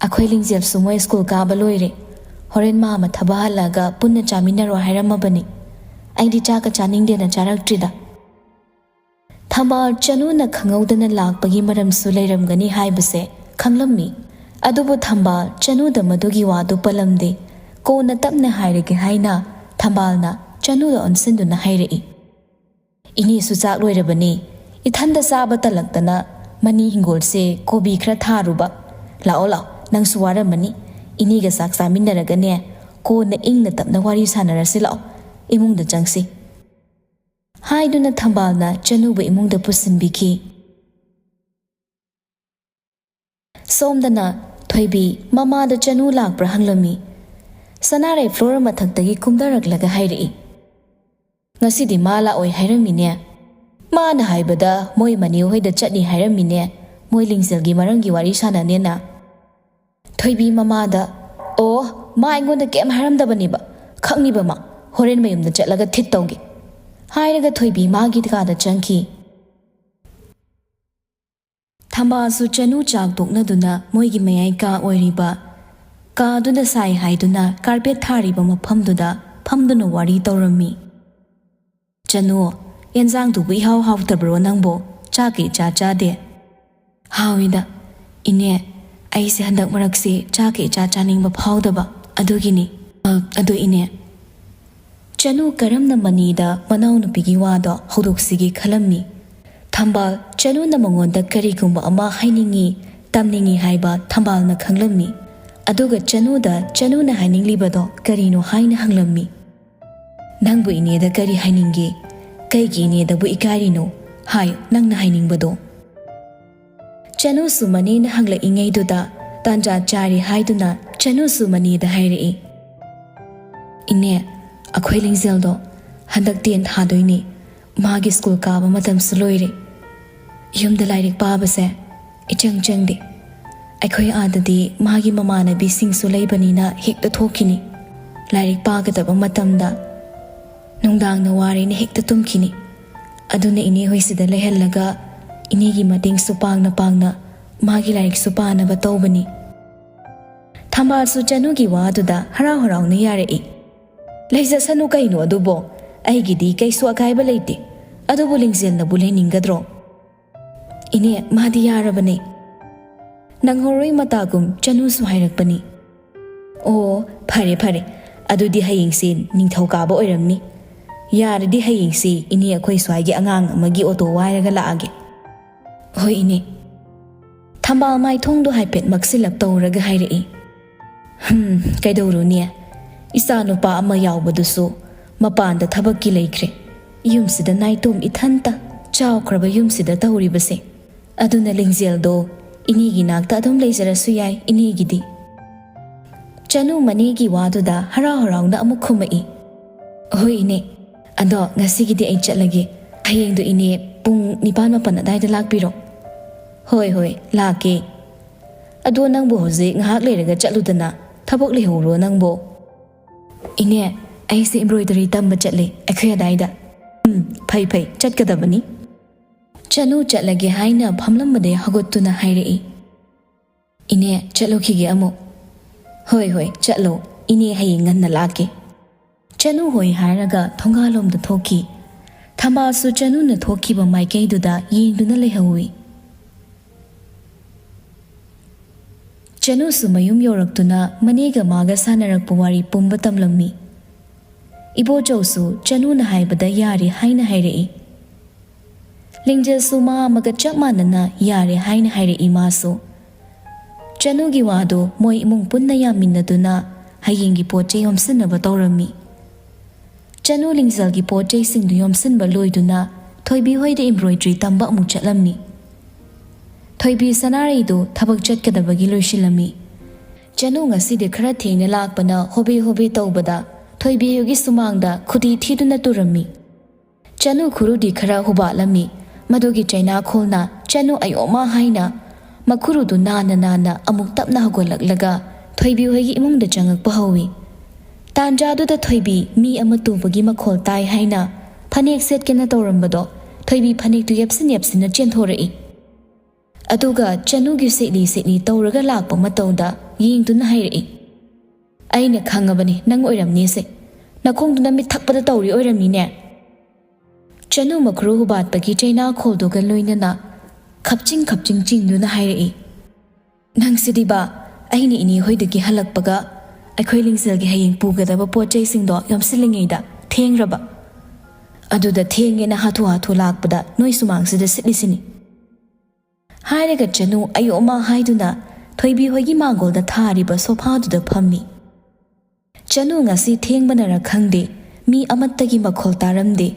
ꯑꯩꯈꯣꯏ ꯂꯤꯡꯖꯦꯜꯁꯨ ꯃꯣꯏ ꯁ꯭ꯀꯨꯜ ꯀꯥꯕ ꯂꯣꯏꯔꯦ꯫ ꯍꯣꯔꯦꯟ ꯃꯥꯝꯃ ꯊꯕꯛ ꯍꯜꯂꯛꯑꯒ ꯄꯨꯟꯅ ꯆꯥꯃꯤꯟꯅꯔꯣ ꯍꯥꯏꯔꯝꯃꯕꯅꯤ꯫ ꯑꯩꯗꯤ ꯆꯥꯛꯀ ꯆꯥꯅꯤꯡꯗꯦꯅ ꯆꯥꯔꯛꯇ꯭ꯔꯤꯗ꯫" ꯊꯝꯕꯥꯜ ꯆꯅꯨꯅ ꯈꯪꯍꯧꯗꯅ ꯂꯥꯛꯄꯒꯤ ꯃꯔꯝꯁꯨ ꯂꯩꯔꯝꯒꯅꯤ ꯍꯥꯏꯕꯁꯦ ꯈꯪꯂꯝꯃꯤ꯫ ꯑꯗꯨꯕꯨ ꯊꯝꯕꯥꯜ ꯆꯅꯨꯗ ꯃꯗꯨꯒꯤ ꯋꯥꯗꯨ ꯄꯜꯂꯝꯗꯦ꯫ ꯀꯣꯟꯅ ꯇꯞꯅ ꯍꯥꯏꯔꯒꯦ ꯍꯥꯏꯅ ꯊꯝꯕꯥꯜꯅ ꯆꯅꯨꯗ ꯑꯣꯟꯁꯤꯟꯗꯨꯅ ꯍꯥꯏꯔꯛꯏ, "ꯏꯅꯦꯁꯨ ꯆꯥꯛ ꯂꯣꯏꯔꯕꯅꯤ꯫ ꯏꯊꯟꯗ ꯆꯥꯕ ꯇꯜꯂꯛꯇꯅ "ꯃꯅꯤ ꯍꯤꯡꯒꯣꯜꯁꯦ ꯀꯣꯕꯤ ꯈꯔ ꯊꯥꯔꯨꯕ꯫ ꯂꯥꯛꯑꯣ, ꯂꯥꯛꯑꯣ, ꯅꯪꯁꯨ ꯋꯥꯔꯝꯃꯅꯤ꯫ ꯏꯅꯦꯒ ꯆꯥꯛ ꯆꯥꯃꯤꯟꯅꯔꯒꯅꯦ, ꯀꯣꯟꯅ ꯏꯪꯅ ꯇꯞꯅ ꯋꯥꯔꯤ ꯁꯥꯟꯅꯔꯁꯤ꯫ ꯂꯥꯛꯑꯣ, ꯏꯃꯨꯡꯗ ꯆꯪꯁꯤ" ꯍꯥꯏꯗꯨꯅ ꯊꯝꯕꯥꯜꯅ ꯆꯅꯨꯕꯨ ꯏꯃꯨꯡꯗ ꯄꯨꯁꯤꯟꯕꯤꯈꯤ꯫ ꯁꯣꯝꯗꯅ ꯊꯣꯏꯕꯤ ꯃꯃꯥꯗ ꯆꯅꯨ ꯂꯥꯛꯄ꯭ꯔꯥ ꯍꯪꯂꯝꯃꯤ꯫ ꯁꯅꯥꯔꯩ floor ꯃꯊꯛꯇꯒꯤ ꯀꯨꯝꯊꯔꯛꯂꯒ ꯍꯥꯏꯔꯛꯏ, "ꯉꯁꯤꯗꯤ ꯃꯥ ꯂꯥꯛꯑꯣꯏ ꯍꯥꯏꯔꯝꯃꯤꯅꯦ꯫ ꯃꯥꯅ ꯍꯥꯏꯕꯗ ꯃꯣꯏ ꯃꯅꯦ ꯍꯣꯏꯗ ꯆꯠꯅꯤ ꯍꯥꯏꯔꯝꯃꯤꯅꯦ, ꯃꯣꯏ ꯂꯤꯡꯖꯦꯜꯒꯤ ꯃꯔꯝꯒꯤ ꯋꯥꯔꯤ ꯁꯥꯟꯅꯅꯦꯅ"꯫ ꯊꯣꯏꯕꯤ ꯃꯃꯥꯗ, "ꯑꯣ, ꯃꯥ ꯑꯩꯉꯣꯟꯗ ꯀꯩꯝ ꯍꯥꯏꯔꯝꯗꯕꯅꯦꯕ꯫ ꯈꯪꯅꯤꯕ ꯃꯥ꯫ ꯍꯣꯔꯦꯟ ꯃꯌꯨꯝꯗ ꯆꯠꯂꯒ ꯊꯤꯠ ꯇꯧꯒꯦ" ꯍꯥꯏꯔꯒ ꯊꯣꯏꯕꯤ ꯃꯥꯒꯤ ꯀꯥꯗ ꯆꯪꯈꯤ꯫ ꯊꯝꯕꯥꯜꯁꯨ ꯆꯅꯨ ꯆꯥꯛ ꯇꯣꯛꯅꯗꯨꯅ ꯃꯣꯏꯒꯤ ꯃꯌꯥꯏ ꯀꯥ ꯑꯣꯏꯔꯤꯕ ꯀꯥꯗꯨꯗ ꯁꯥꯏ ꯍꯥꯏꯗꯨꯅ carpet ꯊꯥꯔꯤꯕ ꯃꯐꯝꯗꯨꯗ ꯐꯝꯗꯨꯅ ꯋꯥꯔꯤ ꯇꯧꯔꯝꯃꯤ꯫ "ꯆꯅꯨ, ꯑꯦꯟꯖꯥꯡꯗꯨꯕꯨ ꯏꯍꯥꯎ ꯍꯥꯎꯇꯕ꯭ꯔꯣ ꯅꯪꯕꯣ? ꯆꯥꯛꯀ ꯏꯆꯥ ꯆꯥꯗꯦ?" "ꯍꯥꯎꯏꯗ꯫ ꯏꯅꯦ, ꯑꯩꯁꯦ ꯍꯟꯗꯛ ꯃꯔꯛꯁꯦ ꯆꯥꯛꯀ ꯏꯆꯥ ꯆꯥꯅꯤꯡꯕ ꯐꯥꯎꯗꯕ, ꯑꯗꯨꯒꯤꯅꯤ꯫ ꯑ, ꯑꯗꯨ ꯏꯅꯦ"꯫ ꯆꯅꯨ ꯀꯔꯝꯅ ꯃꯅꯤꯗ ꯃꯅꯥꯎꯅꯨꯄꯤꯒꯤ ꯋꯥꯗꯣ ꯍꯧꯗꯣꯛꯁꯤꯒꯦ ꯈꯜꯂꯝꯃꯤ꯫ ꯊꯝꯕꯥꯜ, ꯆꯅꯨꯅ ꯃꯉꯣꯟꯗ ꯀꯔꯤꯒꯨꯝꯕ ꯑꯃ ꯍꯥꯏꯅꯤꯡꯉꯤ, ꯇꯝꯅꯤꯡꯉꯤ ꯍꯥꯏꯕ ꯊꯝꯕꯥꯜꯅ ꯈꯪꯂꯝꯃꯤ꯫ ꯑꯗꯨꯒ ꯆꯅꯨꯗ ꯆꯅꯨꯅ ꯍꯥꯏꯅꯤꯡꯂꯤꯕꯗꯣ ꯀꯔꯤꯅꯣ ꯍꯥꯏꯅ ꯍꯪꯂꯝꯃꯤ꯫ "ꯅꯪꯕꯨ ꯏꯅꯦꯗ ꯀꯔꯤ ꯍꯥꯏꯅꯤꯡꯒꯦ? ꯀꯩꯒꯤ ꯏꯅꯦꯗꯕꯨ ꯏꯀꯥꯏꯔꯤꯅꯣ? ꯍꯥꯏꯌꯨ, ꯅꯪꯅ ꯍꯥꯏꯅꯤꯡꯕꯗꯣ"꯫ ꯆꯅꯨꯁꯨ ꯃꯅꯦꯅ ꯍꯪꯂꯛꯏꯉꯩꯗꯨꯗ ꯇꯥꯟꯖꯥ ꯆꯥꯔꯦ ꯍꯥꯏꯗꯨꯅ ꯆꯅꯨꯁꯨ ꯃꯅꯦꯗ ꯍꯥꯏꯔꯛꯏ, "ꯏꯅꯦ, ꯑꯩꯈꯣꯏ ꯂꯤꯡꯖꯦꯜꯗꯣ ꯍꯟꯗꯛ ten ꯊꯥꯗꯣꯏꯅꯦ꯫ ꯃꯥꯒꯤ ꯁ꯭ꯀꯨꯜ ꯀꯥꯕ ꯃꯇꯝꯁꯨ ꯂꯣꯏꯔꯦ꯫ ꯌꯨꯝꯗ ꯂꯥꯏꯔꯤꯛ ꯄꯥꯕꯁꯦ ꯏꯆꯪ ꯆꯪꯗꯦ꯫ ꯑꯩꯈꯣꯏ ꯑꯥꯗꯗꯤ ꯃꯥꯒꯤ ꯃꯃꯥꯟꯅꯕꯤꯁꯤꯡꯁꯨ ꯂꯩꯕꯅꯤꯅ ꯍꯦꯛꯇ ꯊꯣꯛꯈꯤꯅꯤ꯫ ꯂꯥꯏꯔꯤꯛ ꯄꯥꯒꯗꯕ ꯃꯇꯝꯗ ꯅꯨꯡꯗꯥꯡꯅ ꯋꯥꯔꯦꯅ ꯍꯦꯛꯇ ꯇꯨꯝꯈꯤꯅꯤ꯫ ꯑꯗꯨꯅ ꯏꯅꯦ ꯍꯣꯏꯁꯤꯗ ꯂꯩꯍꯜꯂꯒ ꯏꯅꯦꯒꯤ ꯃꯇꯦꯡꯁꯨ ꯄꯥꯡꯅ ꯄꯥꯡꯅ ꯃꯥꯒꯤ ꯂꯥꯏꯔꯤꯛꯁꯨ ꯄꯥꯅꯕ ꯇꯧꯕꯅꯤ"꯫ ꯊꯝꯕꯥꯜꯁꯨ ꯆꯅꯨꯒꯤ ꯋꯥꯗꯨꯗ ꯍꯔꯥꯎ ꯍꯔꯥꯎꯅ ꯌꯥꯔꯛꯏ꯫ "ꯂꯩꯖꯁꯅꯨ ꯀꯩꯅꯣ ꯑꯗꯨꯕꯣ, ꯑꯩꯒꯤꯗꯤ ꯀꯩꯁꯨ ꯑꯀꯥꯏꯕ ꯂꯩꯇꯦ꯫ ꯑꯗꯨꯕꯨ ꯂꯤꯡꯖꯦꯜꯅꯕꯨ ꯂꯩꯅꯤꯡꯒꯗ꯭ꯔꯣ?" "ꯏꯅꯦ, ꯃꯥꯗꯤ ꯌꯥꯔꯕꯅꯦ꯫ ꯅꯪꯍꯧꯔꯣꯏ ꯃꯇꯥꯒꯨꯝ ꯆꯅꯨꯁꯨ ꯍꯥꯏꯔꯛꯄꯅꯤ"꯫ "ꯑꯣ, ꯐꯔꯦ ꯐꯔꯦ, ꯑꯗꯨꯗꯤ ꯍꯌꯦꯡꯁꯦ ꯅꯤꯡꯊꯧꯀꯥꯕ ꯑꯣꯏꯔꯝꯅꯤ꯫ ꯌꯥꯔꯗꯤ ꯍꯌꯦꯡꯁꯦ ꯏꯅꯦ ꯑꯩꯈꯣꯏ ꯁ꯭ꯋꯥꯏꯒꯤ ꯑꯉꯥꯡ ꯑꯃꯒꯤ ꯑꯣꯇꯣ ꯋꯥꯏꯔꯒ ꯂꯥꯛꯑꯒꯦ"꯫ "ꯍꯣꯏ, ꯏꯅꯦ"꯫ ꯊꯝꯕꯥꯜ ꯃꯥꯏꯊꯣꯡꯗꯣ ꯍꯥꯏꯐꯦꯠ ꯃꯛꯁꯤꯜꯂꯞ ꯇꯧꯔꯒ ꯍꯥꯏꯔꯛꯏ꯫ "ꯍꯝ, ꯀꯩꯗꯧꯔꯨꯅꯤ? ꯏꯆꯥ ꯅꯨꯄꯥ ꯑꯃ ꯌꯥꯎꯕꯗꯨꯁꯨ ꯃꯄꯥꯟꯗ ꯊꯕꯛꯀꯤ ꯂꯩꯈ꯭ꯔꯦ꯫ ꯌꯨꯝꯁꯤꯗ ꯅꯥꯏꯇꯣꯝ ꯏꯊꯟꯇ, ꯆꯥꯎꯈ꯭ꯔꯕ ꯌꯨꯝꯁꯤꯗ ꯇꯧꯔꯤꯕꯁꯦ꯫ ꯑꯗꯨꯅ ꯂꯤꯡꯖꯦꯜꯗꯣ ꯏꯅꯦꯒꯤ ꯅꯥꯛꯇ ꯑꯗꯨꯝ ꯂꯩꯖꯔꯁꯨ ꯌꯥꯏ, ꯏꯅꯦꯒꯤꯗꯤ"꯫ ꯆꯅꯨ ꯃꯅꯦꯒꯤ ꯋꯥꯗꯨꯗ ꯍꯔꯥꯎ ꯍꯔꯥꯎꯅ ꯑꯃꯨꯛ ꯈꯨꯝꯃꯛꯏ꯫ "ꯍꯣꯏ, ꯏꯅꯦ꯫ ꯑꯗꯣ ꯉꯁꯤꯒꯤꯗꯤ ꯑꯩ ꯆꯠꯂꯒꯦ꯫ ꯍꯌꯦꯡꯗꯣ ꯏꯅꯦ ꯄꯨꯡ ꯅꯤꯄꯥꯟ ꯃꯥꯄꯟ ꯑꯗꯥꯏꯗ ꯂꯥꯛꯄꯤꯔꯣ"꯫ "ꯍꯣꯏ, ꯍꯣꯏ, ꯂꯥꯛꯀꯦ꯫ ꯑꯗꯣ ꯅꯪꯕꯨ ꯍꯧꯖꯤꯛ ꯉꯥꯏꯍꯥꯛ ꯂꯩꯔꯒ ꯆꯠꯂꯨꯗꯅ, ꯊꯕꯛ ꯂꯩꯍꯧꯔꯣ ꯅꯪꯕꯣ"꯫ "ꯏꯅꯦ, ꯑꯩꯁꯦ ꯏꯝꯕ꯭ꯔꯣꯏꯗꯔꯤ ꯇꯝꯕ ꯆꯠꯂꯦ ꯑꯩꯈꯣꯏ ꯑꯗꯥꯏꯗ"꯫ "ꯎꯝ, ꯐꯩ, ꯐꯩ, ꯆꯠꯀꯗꯕꯅꯤ"꯫ ꯆꯅꯨ ꯆꯠꯂꯒꯦ ꯍꯥꯏꯅ ꯐꯝꯂꯝꯕꯗꯩ ꯍꯧꯒꯠꯇꯨꯅ ꯍꯥꯏꯔꯛꯏ꯫ "ꯏꯅꯦ, ꯆꯠꯂꯨꯈꯤꯒꯦ ꯑꯃꯨꯛ"꯫ "ꯍꯣꯏ, ꯍꯣꯏ, ꯆꯠꯂꯣ꯫ ꯏꯅꯦ ꯍꯌꯦꯡ ꯉꯟꯅ ꯂꯥꯛꯀꯦ"꯫ ꯆꯅꯨ ꯍꯣꯏ ꯍꯥꯏꯔꯒ ꯊꯣꯡꯒꯥꯜꯂꯣꯝꯗ ꯊꯣꯛꯈꯤ꯫ ꯊꯝꯕꯥꯜꯁꯨ ꯆꯅꯨꯅ ꯊꯣꯛꯈꯤꯕ ꯃꯥꯏꯀꯩꯗꯨꯗ ꯌꯦꯡꯗꯨꯅ ꯂꯩꯍꯧꯏ꯫ ꯆꯅꯨꯁꯨ ꯃꯌꯨꯝ ꯌꯧꯔꯛꯇꯨꯅ ꯃꯅꯦꯒ ꯃꯥꯒ ꯁꯥꯟꯅꯔꯛꯄ ꯋꯥꯔꯤ ꯄꯨꯝꯕ ꯇꯝꯂꯝꯃꯤ꯫ ꯏꯕꯣꯆꯧꯁꯨ ꯆꯅꯨꯅ ꯍꯥꯏꯕꯗ ꯌꯥꯔꯦ ꯍꯥꯏꯅ ꯍꯥꯏꯔꯛꯏ꯫ ꯂꯤꯡꯖꯦꯜꯁꯨ ꯃꯥ ꯑꯃꯒ ꯆꯞ ꯃꯥꯟꯅꯅ ꯌꯥꯔꯦ ꯍꯥꯏꯅ ꯍꯥꯏꯔꯛꯏ ꯃꯥꯁꯨ꯫ ꯆꯅꯨꯒꯤ ꯋꯥꯗꯨ ꯃꯣꯏ ꯏꯃꯨꯡ ꯄꯨꯟꯅ ꯌꯥꯃꯤꯟꯅꯗꯨꯅ ꯍꯌꯦꯡꯒꯤ ꯄꯣꯠ ꯆꯩ ꯌꯣꯝꯁꯤꯟꯅꯕ ꯇꯧꯔꯝꯃꯤ꯫ ꯆꯅꯨ ꯂꯤꯡꯖꯦꯜꯒꯤ ꯄꯣꯠ ꯆꯩꯁꯤꯡꯗꯨ ꯌꯣꯝꯁꯤꯟꯕ ꯂꯣꯏꯗꯨꯅ ꯊꯣꯏꯕꯤ ꯍꯣꯏꯗ ꯏꯝꯕ꯭ꯔꯣꯏꯗ꯭ꯔꯤ ꯇꯝꯕ ꯑꯃꯨꯛ ꯆꯠꯂꯝꯃꯤ꯫ ꯊꯣꯏꯕꯤ ꯁꯅꯥꯔꯩꯗꯨ ꯊꯕꯛ ꯆꯠꯀꯗꯕꯒꯤ ꯂꯣꯏꯁꯤꯜꯂꯝꯃꯤ꯫ ꯆꯅꯨ ꯉꯁꯤꯗꯤ ꯈꯔ ꯊꯦꯡꯅ ꯂꯥꯛꯄꯅ ꯍꯣꯕꯦ ꯍꯣꯕꯦ ꯇꯧꯕꯗ ꯊꯣꯏꯕꯤ ꯍꯣꯏꯒꯤ ꯁꯨꯃꯥꯡꯗ ꯈꯨꯗꯤ ꯊꯤꯗꯨꯅ ꯇꯨꯔꯝꯃꯤ꯫ ꯆꯅꯨ ꯈꯨꯔꯨꯗꯤ ꯈꯔ ꯍꯨꯕꯥꯠꯂꯝꯃꯤ꯫ ꯃꯗꯨꯒꯤ ꯆꯩꯅꯥꯈꯣꯜꯅ ꯆꯅꯨ ꯑꯌꯣꯃ ꯍꯥꯏꯅ ꯃꯈꯨꯔꯨꯗꯨ ꯅꯥꯟꯅ ꯅꯥꯟꯅ ꯑꯃꯨꯛ ꯇꯞꯅ ꯍꯧꯒꯠꯂꯛꯂꯒ ꯊꯣꯏꯕꯤ ꯍꯣꯏꯒꯤ ꯏꯃꯨꯡꯗ ꯆꯪꯉꯛꯄ ꯍꯧꯏ꯫ ꯇꯥꯟꯖꯥꯗꯨꯗ ꯊꯣꯏꯕꯤ ꯃꯤ ꯑꯃ ꯇꯨꯕꯒꯤ ꯃꯈꯣꯜ ꯇꯥꯏ ꯍꯥꯏꯅ ꯐꯅꯦꯛ ꯁꯦꯠꯀꯦꯅ ꯇꯧꯔꯝꯕꯗꯣ ꯊꯣꯏꯕꯤ ꯐꯅꯦꯛꯇꯨ ꯌꯦꯞꯁꯤꯟ ꯌꯦꯞꯁꯤꯟꯅ ꯆꯦꯟꯊꯣꯔꯛꯏ꯫ ꯑꯗꯨꯒ ꯆꯅꯨꯒꯤ ꯁꯦꯠꯂꯤ ꯁꯦꯠꯂꯤ ꯇꯧꯔꯒ ꯂꯥꯛꯄ ꯃꯇꯧꯗ ꯌꯦꯡꯗꯨꯅ ꯍꯥꯏꯔꯛꯏ, "ꯑꯩꯅ ꯈꯪꯉꯕꯅꯤ ꯅꯪ ꯑꯣꯏꯔꯝꯅꯤꯁꯦ꯫ ꯅꯈꯣꯡꯗꯨꯅ ꯃꯤꯠ ꯊꯛꯄꯗ ꯇꯧꯔꯤ ꯑꯣꯏꯔꯝꯅꯤꯅꯦ"꯫ ꯆꯅꯨ ꯃꯈꯨꯔꯨ ꯍꯨꯕꯥꯠꯄꯒꯤ ꯆꯩꯅꯥꯈꯣꯜꯗꯨꯒ ꯂꯣꯏꯅꯅ ꯈꯞꯆꯤꯡ ꯈꯞꯆꯤꯡ ꯆꯤꯡꯗꯨꯅ ꯍꯥꯏꯔꯛꯏ, "ꯅꯪꯁꯤꯗꯤꯕ, ꯑꯩꯅ ꯏꯅꯦ ꯍꯣꯏꯗꯒꯤ ꯍꯜꯂꯛꯄꯒ ꯑꯩꯈꯣꯏ ꯂꯤꯡꯖꯦꯜꯒꯤ ꯍꯌꯦꯡ ꯄꯨꯒꯗꯕ ꯄꯣꯠ ꯆꯩꯁꯤꯡꯗꯣ ꯌꯣꯝꯁꯤꯜꯂꯤꯉꯩꯗ ꯊꯦꯡꯈ꯭ꯔꯕ꯫ ꯑꯗꯨꯗ ꯊꯦꯡꯉꯦꯅ ꯍꯥꯊꯨ ꯍꯥꯊꯨ ꯂꯥꯛꯄꯗ ꯅꯣꯏ ꯁꯨꯃꯥꯡꯁꯤꯗ ꯁꯤꯠꯂꯤꯁꯤꯅꯤ"꯫ ꯍꯥꯏꯔꯒ ꯆꯅꯨ ꯑꯌꯣꯃ ꯍꯥꯏꯗꯨꯅ ꯊꯣꯏꯕꯤ ꯍꯣꯏꯒꯤ ꯃꯥꯡꯒꯣꯜꯗ ꯊꯥꯔꯤꯕ ꯁꯣꯐꯥꯗꯨꯗ ꯐꯝꯃꯤ꯫ ꯆꯅꯨ ꯉꯁꯤ ꯊꯦꯡꯕꯅꯔ ꯈꯪꯗꯦ, ꯃꯤ ꯑꯃꯠꯇꯒꯤ ꯃꯈꯣꯜ ꯇꯥꯔꯝꯗꯦ꯫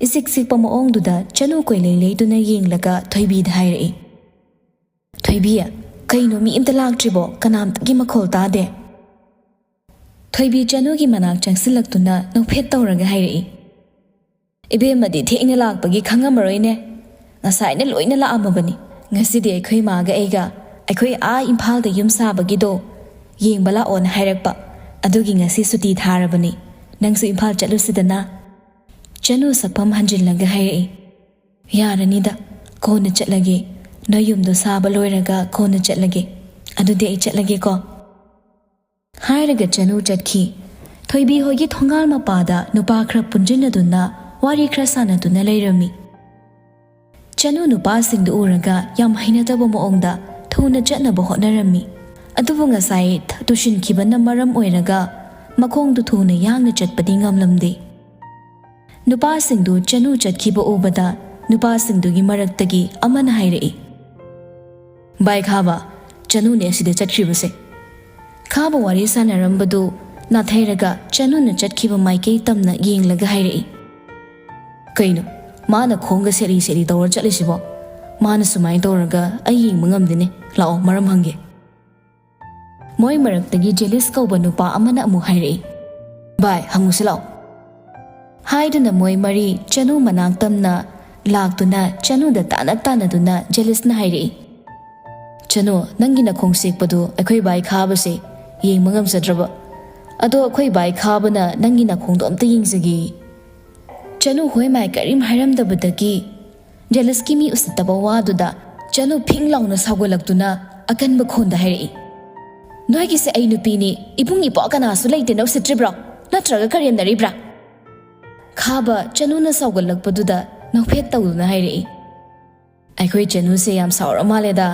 ꯏꯆꯤꯛ ꯆꯤꯛꯄ ꯃꯑꯣꯡꯗꯨꯗ ꯆꯅꯨ ꯀꯣꯏꯂꯩ ꯂꯩꯗꯨꯅ ꯌꯦꯡꯂꯒ ꯊꯣꯏꯕꯤꯗ ꯍꯥꯏꯔꯛꯏ, "ꯊꯣꯏꯕꯤ, ꯀꯩꯅꯣ ꯃꯤ ꯑꯝꯇ ꯂꯥꯛꯇ꯭ꯔꯤꯕꯣ? ꯀꯅꯥꯝꯇꯒꯤ ꯃꯈꯣꯜ ꯇꯥꯗꯦ?" ꯊꯣꯏꯕꯤ ꯆꯅꯨꯒꯤ ꯃꯅꯥꯛ ꯆꯪꯁꯤꯜꯂꯛꯇꯨꯅ ꯅꯣꯛꯐꯦꯠ ꯇꯧꯔꯒ ꯍꯥꯏꯔꯛꯏ, "ꯏꯕꯦꯝꯃꯗꯤ ꯊꯦꯡꯅ ꯂꯥꯛꯄꯒꯤ ꯈꯪꯉꯝꯃꯔꯣꯏꯅꯦ꯫ ꯉꯁꯥꯏꯅ ꯂꯣꯏꯅ ꯂꯥꯛꯑꯝꯃꯕꯅꯤ꯫ ꯉꯁꯤꯗꯤ ꯑꯩꯈꯣꯏ ꯃꯥꯒ ꯑꯩꯒ ꯑꯩꯈꯣꯏ ꯑꯥ ꯏꯝꯐꯥꯜꯗ ꯌꯨꯝ ꯁꯥꯕꯒꯤꯗꯣ ꯌꯦꯡꯕ ꯂꯥꯛꯑꯣꯅ ꯍꯥꯏꯔꯛꯄ꯫ ꯑꯗꯨꯒꯤ ꯉꯁꯤ ꯁꯨꯇꯤ ꯊꯥꯔꯕꯅꯤ꯫ ꯅꯪꯁꯨ ꯏꯝꯐꯥꯜ ꯆꯠꯂꯨꯁꯤꯗꯅ?" ꯆꯅꯨ ꯁꯛꯐꯝ ꯍꯟꯖꯤꯜꯂꯒ ꯍꯥꯏꯔꯛꯏ, "ꯌꯥꯔꯅꯤꯗ, ꯀꯣꯟꯅ ꯆꯠꯂꯒꯦ꯫ ꯅꯣꯏ ꯌꯨꯝꯗꯣ ꯁꯥꯕ ꯂꯣꯏꯔꯒ ꯀꯣꯟꯅ ꯆꯠꯂꯒꯦ꯫ ꯑꯗꯨꯗꯤ ꯑꯩ ꯆꯠꯂꯒꯦꯀꯣ?" ꯍꯥꯏꯔꯒ ꯆꯅꯨ ꯆꯠꯈꯤ꯫ ꯊꯣꯏꯕꯤ ꯍꯣꯏꯒꯤ ꯊꯣꯡꯒꯥꯜ ꯃꯄꯥꯗ ꯅꯨꯄꯥ ꯈꯔ ꯄꯨꯟꯖꯤꯟꯅꯗꯨꯅ ꯋꯥꯔꯤ ꯈꯔ ꯁꯥꯟꯅꯗꯨꯅ ꯂꯩꯔꯝꯃꯤ꯫ ꯆꯅꯨ ꯅꯨꯄꯥꯁꯤꯡꯗꯨ ꯎꯔꯒ ꯌꯥꯝ ꯍꯩꯅꯗꯕ ꯃꯑꯣꯡꯗ ꯊꯨꯅ ꯆꯠꯅꯕ ꯍꯣꯠꯅꯔꯝꯃꯤ꯫ ꯑꯗꯨꯕꯨ ꯉꯁꯥꯏ ꯊ-, ꯇꯨꯁꯤꯟꯈꯤꯕꯅ ꯃꯔꯝ ꯑꯣꯏꯔꯒ ꯃꯈꯣꯡꯗꯨ ꯊꯨꯅ ꯌꯥꯡꯅ ꯆꯠꯄꯗꯤ ꯉꯝꯂꯝꯗꯦ꯫ ꯅꯨꯄꯥꯁꯤꯡꯗꯨ ꯆꯅꯨ ꯆꯠꯈꯤꯕ ꯎꯕꯗ ꯅꯨꯄꯥꯁꯤꯡꯗꯨꯒꯤ ꯃꯔꯛꯇꯒꯤ ꯑꯃꯅ ꯍꯥꯏꯔꯛꯏ, "ꯚꯥꯏ ꯈꯥꯕ, ꯆꯅꯨꯅꯦ ꯑꯁꯤꯗ ꯆꯠꯈ꯭ꯔꯤꯕꯁꯦ꯫" ꯈꯥꯕ ꯋꯥꯔꯤ ꯁꯥꯟꯅꯔꯝꯕꯗꯨ ꯅꯥꯊꯩꯔꯒ ꯆꯅꯨꯅ ꯆꯠꯈꯤꯕ ꯃꯥꯏꯀꯩ ꯇꯝꯅ ꯌꯦꯡꯂꯒ ꯍꯥꯏꯔꯛꯏ, "ꯀꯩꯅꯣ ꯃꯥꯅ ꯈꯣꯡꯒ ꯁꯦꯠꯂꯤ ꯁꯦꯠꯂꯤ ꯇꯧꯔ ꯆꯠꯂꯤꯁꯤꯕꯣ? ꯃꯥꯅ ꯁꯨꯃꯥꯏꯅ ꯇꯧꯔꯒ ꯑꯩ ꯌꯦꯡꯕ ꯉꯝꯗꯦꯅꯦ꯫ ꯂꯥꯛꯑꯣ, ꯃꯔꯝ ꯍꯪꯒꯦ꯫" ꯃꯣꯏ ꯃꯔꯛꯇꯒꯤ ꯖꯦꯂꯤꯁ ꯀꯧꯕ ꯅꯨꯄꯥ ꯑꯃꯅ ꯑꯃꯨꯛ ꯍꯥꯏꯔꯛꯏ, "ꯚꯥꯏ, ꯍꯪꯉꯨꯁꯤ ꯂꯥꯛꯑꯣ꯫" ꯍꯥꯏꯗꯨꯅ ꯃꯣꯏ ꯃꯔꯤ ꯆꯅꯨ ꯃꯅꯥꯛ ꯇꯝꯅ ꯂꯥꯛꯇꯨꯅ ꯆꯅꯨꯗ ꯇꯥꯟꯅ ꯇꯥꯟꯅꯗꯨꯅ ꯖꯦꯂꯤꯁꯅ ꯍꯥꯏꯔꯛꯏ, "ꯆꯅꯨ, ꯅꯪꯒꯤ ꯅꯈꯣꯡ ꯁꯦꯛꯄꯗꯨ ꯑꯩꯈꯣꯏ ꯚꯥꯏ ꯈꯥꯕꯁꯦ ꯌꯦꯡꯕ ꯉꯝꯖꯗ꯭ꯔꯕ꯫ ꯑꯗꯣ ꯑꯩꯈꯣꯏ ꯚꯥꯏ ꯈꯥꯕꯅ ꯅꯪꯒꯤ ꯅꯈꯣꯡꯗꯣ ꯑꯝꯇ ꯌꯦꯡꯖꯒꯦ꯫" ꯆꯅꯨ ꯍꯣꯏ ꯃꯥꯏ ꯀꯔꯤꯝ ꯍꯥꯏꯔꯝꯗꯕꯗꯒꯤ ꯖꯦꯂꯤꯁꯀꯤ ꯃꯤ ꯎꯁꯤꯠꯇꯕ ꯋꯥꯗꯨꯗ ꯆꯅꯨ ꯐꯤꯡ ꯂꯥꯎꯅ ꯁꯥꯎꯒꯠꯂꯛꯇꯨꯅ ꯑꯀꯟꯕ ꯈꯣꯟꯗ ꯍꯥꯏꯔꯛꯏ, "ꯅꯣꯏꯒꯤꯁꯦ ꯑꯩ ꯅꯨꯄꯤꯅꯤ, ꯏꯕꯨꯡ ꯏꯄ꯭ꯋꯥ ꯀꯅꯥꯁꯨ ꯂꯩꯇꯦꯅ ꯎꯁꯤꯠꯇ꯭ꯔꯤꯕ꯭ꯔꯣ? ꯅꯠꯇ꯭ꯔꯒ ꯀꯔꯦꯝꯅꯔꯤꯕ꯭ꯔꯥ?" ꯈꯥꯕ ꯆꯅꯨꯅ ꯁꯥꯎꯒꯠꯂꯛꯄꯗꯨꯗ ꯅꯣꯛꯐꯦꯠ ꯇꯧꯗꯨꯅ ꯍꯥꯏꯔꯛꯏ, "ꯑꯩꯈꯣꯏ ꯆꯅꯨꯁꯦ ꯌꯥꯝ ꯁꯥꯎꯔ ꯃꯥꯜꯂꯦꯗ꯫"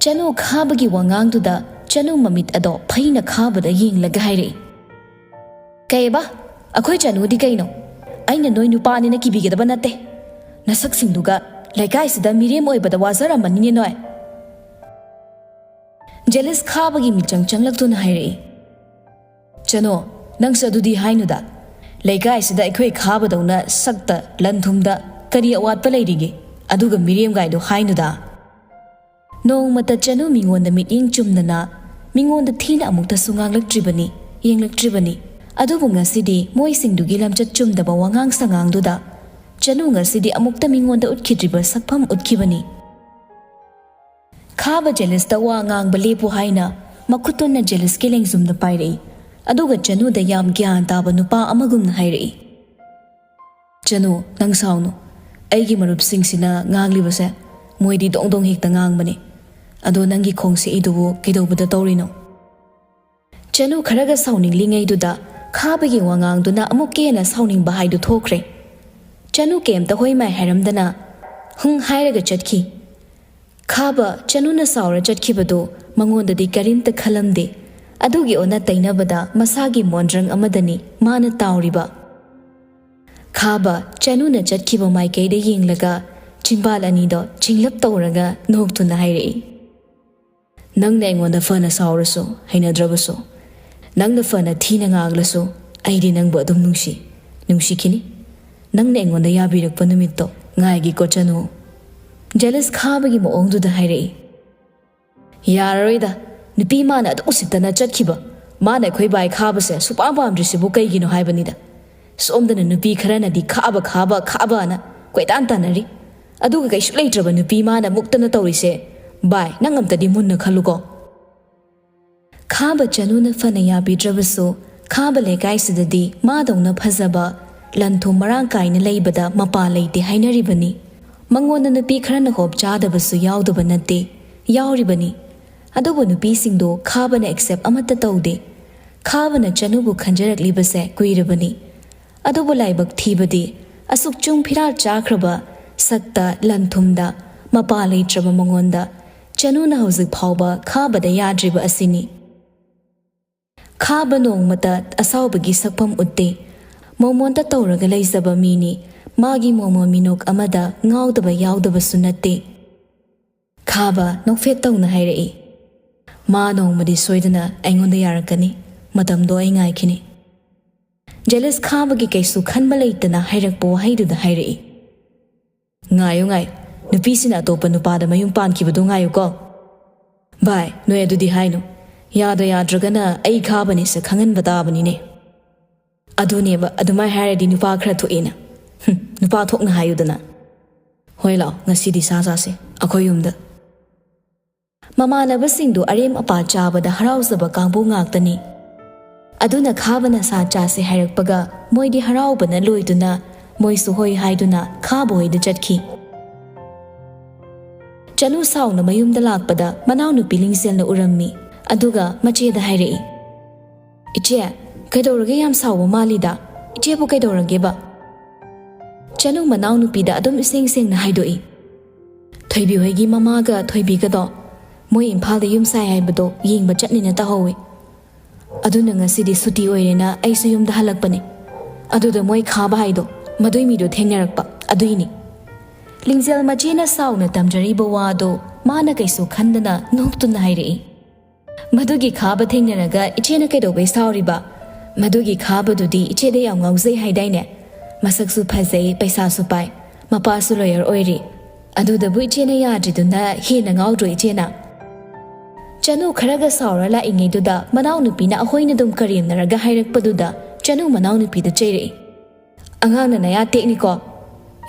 ꯆꯅꯨ ꯈꯥꯕꯒꯤ ꯋꯥꯉꯥꯡꯗꯨꯗ ꯆꯅꯨ ꯃꯃꯤꯠ ꯑꯗꯣ ꯐꯩꯅ ꯈꯥꯕꯗ ꯌꯦꯡꯂꯒ ꯍꯥꯏꯔꯛꯏ, "ꯀꯩꯕ? ꯑꯩꯈꯣꯏ ꯆꯅꯨꯗꯤ ꯀꯩꯅꯣ? ꯑꯩꯅ ꯅꯣꯏ ꯅꯨꯄꯥꯅꯤꯅ ꯀꯤꯕꯤꯒꯗꯕ ꯅꯠꯇꯦ꯫ ꯅꯁꯛꯁꯤꯡꯗꯨꯒ ꯂꯩꯀꯥꯏꯁꯤꯗ ꯃꯤꯔꯦꯝ ꯑꯣꯏꯕꯗ ꯋꯥꯖꯔꯝꯃꯅꯤꯅꯦ ꯅꯣꯏ꯫ ꯖꯦꯂꯤꯁ ꯈꯥꯕꯒꯤ ꯃꯤꯆꯪ ꯆꯪꯂꯛꯇꯨꯅ ꯍꯥꯏꯔꯛꯏ꯫ ꯆꯅꯨ, ꯅꯪꯁꯨ ꯑꯗꯨꯗꯤ ꯍꯥꯏꯅꯨꯗ꯫ ꯂꯩꯀꯥꯏꯁꯤꯗ ꯑꯩꯈꯣꯏ ꯈꯥꯕꯗꯧꯅ ꯁꯛꯇ, ꯂꯟ ꯊꯨꯝꯗ ꯀꯔꯤ ꯑꯋꯥꯠꯄ ꯂꯩꯔꯤꯒꯦ? ꯑꯗꯨꯒ ꯃꯤꯔꯦꯝꯒꯥꯏꯗꯣ ꯍꯥꯏꯅꯨꯗ꯫ ꯅꯣꯡꯃꯇ ꯆꯅꯨ ꯃꯤꯉꯣꯟꯗ ꯃꯤꯠꯌꯦꯡ ꯆꯨꯝꯅꯅ, ꯃꯤꯉꯣꯟꯗ ꯊꯤꯅ ꯑꯃꯨꯛꯇꯁꯨ ꯉꯥꯡꯂꯛꯇ꯭ꯔꯤꯕꯅꯤ, ꯌꯦꯡꯂꯛꯇ꯭ꯔꯤꯕꯅꯤ꯫ ꯑꯗꯨꯕꯨ ꯉꯁꯤꯗꯤ ꯃꯣꯏꯁꯤꯡꯗꯨꯒꯤ ꯂꯝꯆꯠ ꯆꯨꯝꯗꯕ ꯋꯥꯉꯥꯡ ꯁꯉꯥꯡꯗꯨꯗ ꯆꯅꯨ ꯉꯁꯤꯗꯤ ꯑꯃꯨꯛꯇ ꯃꯤꯉꯣꯟꯗ ꯎꯠꯈꯤꯗ꯭ꯔꯤꯕ ꯁꯛꯐꯝ ꯎꯠꯈꯤꯕꯅꯤ꯫ ꯈꯥꯕ ꯖꯦꯂꯤꯁꯇ ꯋꯥ ꯉꯥꯡꯕ ꯂꯦꯞꯄꯨ ꯍꯥꯏꯅ ꯃꯈꯨꯠꯇꯨꯅ ꯖꯦꯂꯤꯁꯀꯤ ꯂꯦꯡꯖꯨꯝꯗ ꯄꯥꯏꯔꯛꯏ꯫ ꯑꯗꯨꯒ ꯆꯅꯨꯗ ꯌꯥꯝ ꯒ꯭ꯌꯥꯟ ꯇꯥꯕ ꯅꯨꯄꯥ ꯑꯃꯒꯨꯝꯅ ꯍꯥꯏꯔꯛꯏ꯫ "ꯆꯅꯨ, ꯅꯪ ꯁꯥꯎꯅꯨ꯫ ꯑꯩꯒꯤ ꯃꯔꯨꯞꯁꯤꯡꯁꯤꯅ ꯉꯥꯡꯂꯤꯕꯁꯦ ꯃꯣꯏꯗꯤ ꯗꯣꯡ ꯗꯣꯡ ꯍꯦꯛꯇ ꯉꯥꯡꯕꯅꯤ꯫ ꯑꯗꯣ ꯅꯪꯒꯤ ꯈꯣꯡꯁꯦ ꯏꯗꯨꯕꯨ ꯀꯩꯗꯧꯕꯗ ꯇꯧꯔꯤꯅꯣ?" ꯆꯅꯨ ꯈꯔꯒ ꯁꯥꯎꯅꯤꯡꯂꯤꯉꯩꯗꯨꯗ ꯈꯥꯕꯒꯤ ꯋꯥꯉꯥꯡꯗꯨꯅ ꯑꯃꯨꯛꯀ ꯍꯦꯟꯅ ꯁꯥꯎꯅꯤꯡꯕ ꯍꯥꯏꯗꯨ ꯊꯣꯛꯈ꯭ꯔꯦ꯫ ꯆꯅꯨ ꯀꯩꯝꯇ ꯍꯣꯏ ꯃꯥꯏ ꯍꯥꯏꯔꯝꯗꯅ "ꯍꯨꯡ" ꯍꯥꯏꯔꯒ ꯆꯠꯈꯤ꯫ ꯈꯥꯕ ꯆꯅꯨꯅ ꯁꯥꯎꯔ ꯆꯠꯈꯤꯕꯗꯨ ꯃꯉꯣꯟꯗꯗꯤ ꯀꯔꯤꯝꯇ ꯈꯜꯂꯝꯗꯦ꯫ ꯑꯗꯨꯒꯤ ꯑꯣꯟꯅ ꯇꯩꯅꯕꯗ ꯃꯁꯥꯒꯤ ꯃꯣꯟꯗ꯭ꯔꯪ ꯑꯃꯗꯅꯤ ꯃꯥꯅ ꯇꯥꯎꯔꯤꯕ꯫ ꯈꯥꯕ ꯆꯅꯨꯅ ꯆꯠꯈꯤꯕ ꯃꯥꯏꯀꯩꯗ ꯌꯦꯡꯂꯒ ꯆꯤꯟꯕꯥꯜ ꯑꯅꯤꯗꯣ ꯆꯤꯡꯂꯞ ꯇꯧꯔꯒ ꯅꯣꯛꯇꯨꯅ ꯍꯥꯏꯔꯛꯏ꯫ "ꯅꯪꯅ ꯑꯩꯉꯣꯟꯗ ꯐꯅ ꯁꯥꯎꯔꯁꯨ, ꯍꯩꯅꯗ꯭ꯔꯕꯁꯨ, ꯅꯪꯅ ꯐꯅ ꯊꯤꯅ ꯉꯥꯡꯂꯁꯨ, ꯑꯩꯗꯤ ꯅꯪꯕꯨ ꯑꯗꯨꯝ ꯅꯨꯡꯁꯤ, ꯅꯨꯡꯁꯤꯈꯤꯅꯤ꯫ ꯅꯪꯅ ꯑꯩꯉꯣꯟꯗ ꯌꯥꯕꯤꯔꯛꯄ ꯅꯨꯃꯤꯠꯇꯣ ꯉꯥꯏꯒꯦꯀꯣ ꯆꯅꯨ꯫" ꯖꯦꯂꯤꯁ ꯈꯥꯕꯒꯤ ꯃꯑꯣꯡꯗꯨꯗ ꯍꯥꯏꯔꯛꯏ꯫ "ꯌꯥꯔꯔꯣꯏꯗ, ꯅꯨꯄꯤ ꯃꯥꯅ ꯑꯗꯨꯛ ꯎꯁꯤꯠꯇꯅ ꯆꯠꯈꯤꯕ, ꯃꯥꯅ ꯑꯩꯈꯣꯏ ꯕꯥꯏ ꯈꯥꯕꯁꯦ ꯁꯨꯄꯥꯝ ꯄꯥꯝꯗ꯭ꯔꯤꯁꯤꯕꯨ ꯀꯩꯒꯤꯅꯣ ꯍꯥꯏꯕꯅꯤꯗ꯫ ꯁꯣꯝꯗꯅ ꯅꯨꯄꯤ ꯈꯔꯅꯗꯤ ꯈꯥꯕ, ꯈꯥꯕ, ꯈꯥꯕꯅ ꯀꯣꯏꯇꯥꯟ ꯇꯥꯟꯅꯔꯤ꯫ ꯑꯗꯨꯒ ꯀꯩꯁꯨ ꯂꯩꯇ꯭ꯔꯕ ꯅꯨꯄꯤ ꯃꯥꯅ ꯃꯨꯛꯇꯅ ꯇꯧꯔꯤꯁꯦ, ꯕꯥꯏ, ꯅꯪ ꯑꯝꯇꯗꯤ ꯃꯨꯟꯅ ꯈꯜꯂꯨꯀꯣ꯫" ꯈꯥꯕ ꯆꯅꯨꯅ ꯐꯅ ꯌꯥꯕꯤꯗ꯭ꯔꯕꯁꯨ, ꯈꯥꯕ ꯂꯩꯀꯥꯏꯁꯤꯗꯗꯤ ꯃꯥꯗꯧꯅ ꯐꯖꯕ, ꯂꯟ ꯊꯨꯝ ꯃꯔꯥꯡ ꯀꯥꯏꯅ ꯂꯩꯕꯗ ꯃꯄꯥ ꯂꯩꯇꯦ ꯍꯥꯏꯅꯔꯤꯕꯅꯤ꯫ ꯃꯉꯣꯟꯗ ꯅꯨꯄꯤ ꯈꯔꯅ ꯍꯣꯞ ꯆꯥꯗꯕꯁꯨ ꯌꯥꯎꯗꯕ ꯅꯠꯇꯦ, ꯌꯥꯎꯔꯤꯕꯅꯤ꯫ ꯑꯗꯨꯕꯨ ꯅꯨꯄꯤꯁꯤꯡꯗꯨ ꯈꯥꯕꯅ ꯑꯦꯛꯁꯦꯞ ꯑꯃꯠꯇ ꯇꯧꯗꯦ꯫ ꯈꯥꯕꯅ ꯆꯅꯨꯕꯨ ꯈꯟꯖꯔꯛꯂꯤꯕꯁꯦ ꯀꯨꯏꯔꯕꯅꯤ꯫ ꯑꯗꯨꯕꯨ ꯂꯥꯏꯕꯛ ꯊꯤꯕꯗꯤ, ꯑꯁꯨꯛ ꯆꯨꯡ ꯐꯤꯔꯥꯜ ꯆꯥꯈ꯭ꯔꯕ, ꯁꯛꯇ ꯂꯟ ꯊꯨꯝꯗ ꯃꯄꯥ ꯂꯩꯇ꯭ꯔꯕ ꯃꯉꯣꯟꯗ ꯆꯅꯨꯅ ꯍꯧꯖꯤꯛ ꯐꯥꯎꯕ ꯈꯥꯕꯗ ꯌꯥꯗ꯭ꯔꯤꯕ ꯑꯁꯤꯅꯤ꯫ ꯈꯥꯕ ꯅꯣꯡꯃꯇ ꯑꯁꯥꯎꯕꯒꯤ ꯁꯛꯐꯝ ꯎꯠꯇꯦ꯫ ꯃꯣꯃꯣꯟꯇ ꯇꯧꯔꯒ ꯂꯩꯖꯕ ꯃꯤꯅꯤ꯫ ꯃꯥꯒꯤ ꯃꯣꯃꯣꯟ ꯃꯤꯅꯣꯛ ꯑꯃꯗ ꯉꯥꯎꯗꯕ ꯌꯥꯎꯗꯕꯁꯨ ꯅꯠꯇꯦ꯫ ꯈꯥꯕ ꯅꯣꯛꯐꯦꯠ ꯇꯧꯅ ꯍꯥꯏꯔꯛꯏ, "ꯃꯥ ꯅꯣꯡꯃꯗꯤ ꯁꯣꯏꯗꯅ ꯑꯩꯉꯣꯟꯗ ꯌꯥꯔꯛꯀꯅꯤ, ꯃꯇꯝꯗꯣ ꯑꯩ ꯉꯥꯏꯈꯤꯅꯤ"꯫ ꯖꯦꯂꯁ ꯈꯥꯕꯒꯤ ꯀꯩꯁꯨ ꯈꯟꯕ ꯂꯩꯇꯅ ꯍꯥꯏꯔꯛꯄ ꯋꯥꯍꯩꯗꯨꯗ ꯍꯥꯏꯔꯛꯏ, "ꯉꯥꯏꯌꯨ ꯉꯥꯏꯌꯨ, ꯅꯨꯄꯤꯁꯤꯅ ꯑꯇꯣꯞꯄ ꯅꯨꯄꯥꯗ ꯃꯌꯨꯝ ꯄꯥꯟꯈꯤꯕꯗꯣ ꯉꯥꯏꯌꯨꯀꯣ꯫ ꯚꯥꯏ, ꯅꯣꯏ ꯑꯗꯨꯗꯤ ꯍꯥꯏꯅꯨ, ꯌꯥꯗ ꯌꯥꯗ꯭ꯔꯒꯅ ꯑꯩ ꯈꯥꯕꯅꯤꯁꯦ ꯈꯪꯍꯟꯕ ꯇꯥꯕꯅꯤꯅꯦ"꯫ ꯑꯗꯨꯅꯦꯕ, ꯑꯗꯨꯃꯥꯏ ꯍꯥꯏꯔꯗꯤ ꯅꯨꯄꯥ ꯈꯔ ꯊꯣꯛꯑꯦꯅ꯫ ꯍꯨꯝ, ꯅꯨꯄꯥ ꯊꯣꯛꯅ ꯍꯥꯏꯌꯨꯗꯅ꯫ "ꯍꯣꯏ ꯂꯥꯛꯑꯣ, ꯉꯁꯤꯗꯤ ꯁꯥ ꯆꯥꯁꯦ ꯑꯩꯈꯣꯏ ꯌꯨꯝꯗ"꯫ ꯃꯃꯥꯟꯅꯕꯁꯤꯡꯗꯨ ꯑꯔꯦꯝ ꯑꯄꯥ ꯆꯥꯕꯗ ꯍꯔꯥꯎꯖꯕ ꯀꯥꯡꯕꯨ ꯉꯥꯛꯇꯅꯤ꯫ ꯑꯗꯨꯅ ꯈꯥꯕꯅ ꯁꯥ ꯆꯥꯁꯦ ꯍꯥꯏꯔꯛꯄꯒ ꯃꯣꯏꯗꯤ ꯍꯔꯥꯎꯕꯅ ꯂꯣꯏꯗꯨꯅ ꯃꯣꯏꯁꯨ ꯍꯣꯏ ꯍꯥꯏꯗꯨꯅ ꯈꯥꯕ ꯍꯣꯏꯗ ꯆꯠꯈꯤ꯫ ꯆꯅꯨ ꯁꯥꯎꯅ ꯃꯌꯨꯝꯗ ꯂꯥꯛꯄꯗ ꯃꯅꯥꯎꯅꯨꯄꯤ ꯂꯤꯡꯖꯦꯜꯅ ꯎꯔꯝꯃꯤ꯫ ꯑꯗꯨꯒ ꯃꯆꯦꯗ ꯍꯥꯏꯔꯛꯏ, "ꯏꯆꯦ, ꯀꯩꯗꯧꯔꯒꯦ? ꯌꯥꯝ ꯁꯥꯎꯕ ꯃꯥꯜꯂꯤꯗ꯫ ꯏꯆꯦꯕꯨ ꯀꯩꯗꯧꯔꯒꯦꯕ?" ꯆꯅꯨ ꯃꯅꯥꯎꯅꯨꯄꯤꯗ ꯑꯗꯨꯝ ꯏꯁꯦꯡ ꯁꯦꯡꯅ ꯍꯥꯏꯗꯣꯛꯏ, "ꯊꯣꯏꯕꯤ ꯍꯣꯏꯒꯤ ꯃꯃꯥꯒ ꯊꯣꯏꯕꯤꯒꯗꯣ ꯃꯣꯏ ꯏꯝꯐꯥꯜꯗ ꯌꯨꯝ ꯁꯥꯏ ꯍꯥꯏꯕꯗꯣ ꯌꯦꯡꯕ ꯆꯠꯅꯤꯅ ꯇꯥꯍꯧꯋꯤ꯫ ꯑꯗꯨꯅ ꯉꯁꯤꯗꯤ ꯁꯨꯇꯤ ꯑꯣꯏꯔꯦꯅ ꯑꯩꯁꯨ ꯌꯨꯝꯗ ꯍꯜꯂꯛꯄꯅꯦ꯫ ꯑꯗꯨꯗ ꯃꯣꯏ ꯈꯥꯕ ꯍꯥꯏꯗꯣ, ꯃꯗꯨꯏ ꯃꯤꯗꯣ ꯊꯦꯡꯅꯔꯛꯄ ꯑꯗꯨꯏꯅꯤ"꯫ ꯂꯤꯡꯖꯦꯜ ꯃꯆꯦꯅ ꯁꯥꯎꯅ ꯇꯝꯖꯔꯤꯕ ꯋꯥꯗꯣ ꯃꯥꯅ ꯀꯩꯁꯨ ꯈꯟꯗꯅ ꯅꯣꯛꯇꯨꯅ ꯍꯥꯏꯔꯛꯏ, "ꯃꯗꯨꯒꯤ ꯈꯥꯕ ꯊꯦꯡꯅꯔꯒ ꯏꯆꯦꯅ ꯀꯩꯗꯧꯕꯩ ꯁꯥꯎꯔꯤꯕ? ꯃꯗꯨꯒꯤ ꯈꯥꯕꯗꯨꯗꯤ ꯏꯆꯦꯗ ꯌꯥꯝ ꯉꯥꯎꯖꯩ ꯍꯥꯏꯗꯥꯏꯅꯦ? ꯃꯁꯛꯁꯨ ꯐꯖꯩ, ꯄꯩꯁꯥꯁꯨ ꯄꯥꯏ, ꯃꯄꯥꯁꯨ ꯂꯣꯌꯔ ꯑꯣꯏꯔꯤ꯫ ꯑꯗꯨꯗꯕꯨ ꯏꯆꯦꯅ ꯌꯥꯗ꯭ꯔꯤꯗꯨꯅ ꯍꯦꯟꯅ ꯉꯥꯎꯗ꯭ꯔꯣ ꯏꯆꯦꯅ?" ꯆꯅꯨ ꯈꯔꯒ ꯁꯥꯎꯔ ꯂꯥꯛꯏꯉꯩꯗꯨꯗ ꯃꯅꯥꯎꯅꯨꯄꯤꯅ ꯑꯍꯣꯏꯅ ꯑꯗꯨꯝ ꯀꯔꯦꯝꯅꯔꯒ ꯍꯥꯏꯔꯛꯄꯗꯨꯗ ꯆꯅꯨ ꯃꯅꯥꯎꯅꯨꯄꯤꯗ ꯆꯩꯔꯛꯏ, "ꯑꯉꯥꯡꯅ ꯅꯌꯥ ꯇꯦꯛꯅꯤꯀꯣ꯫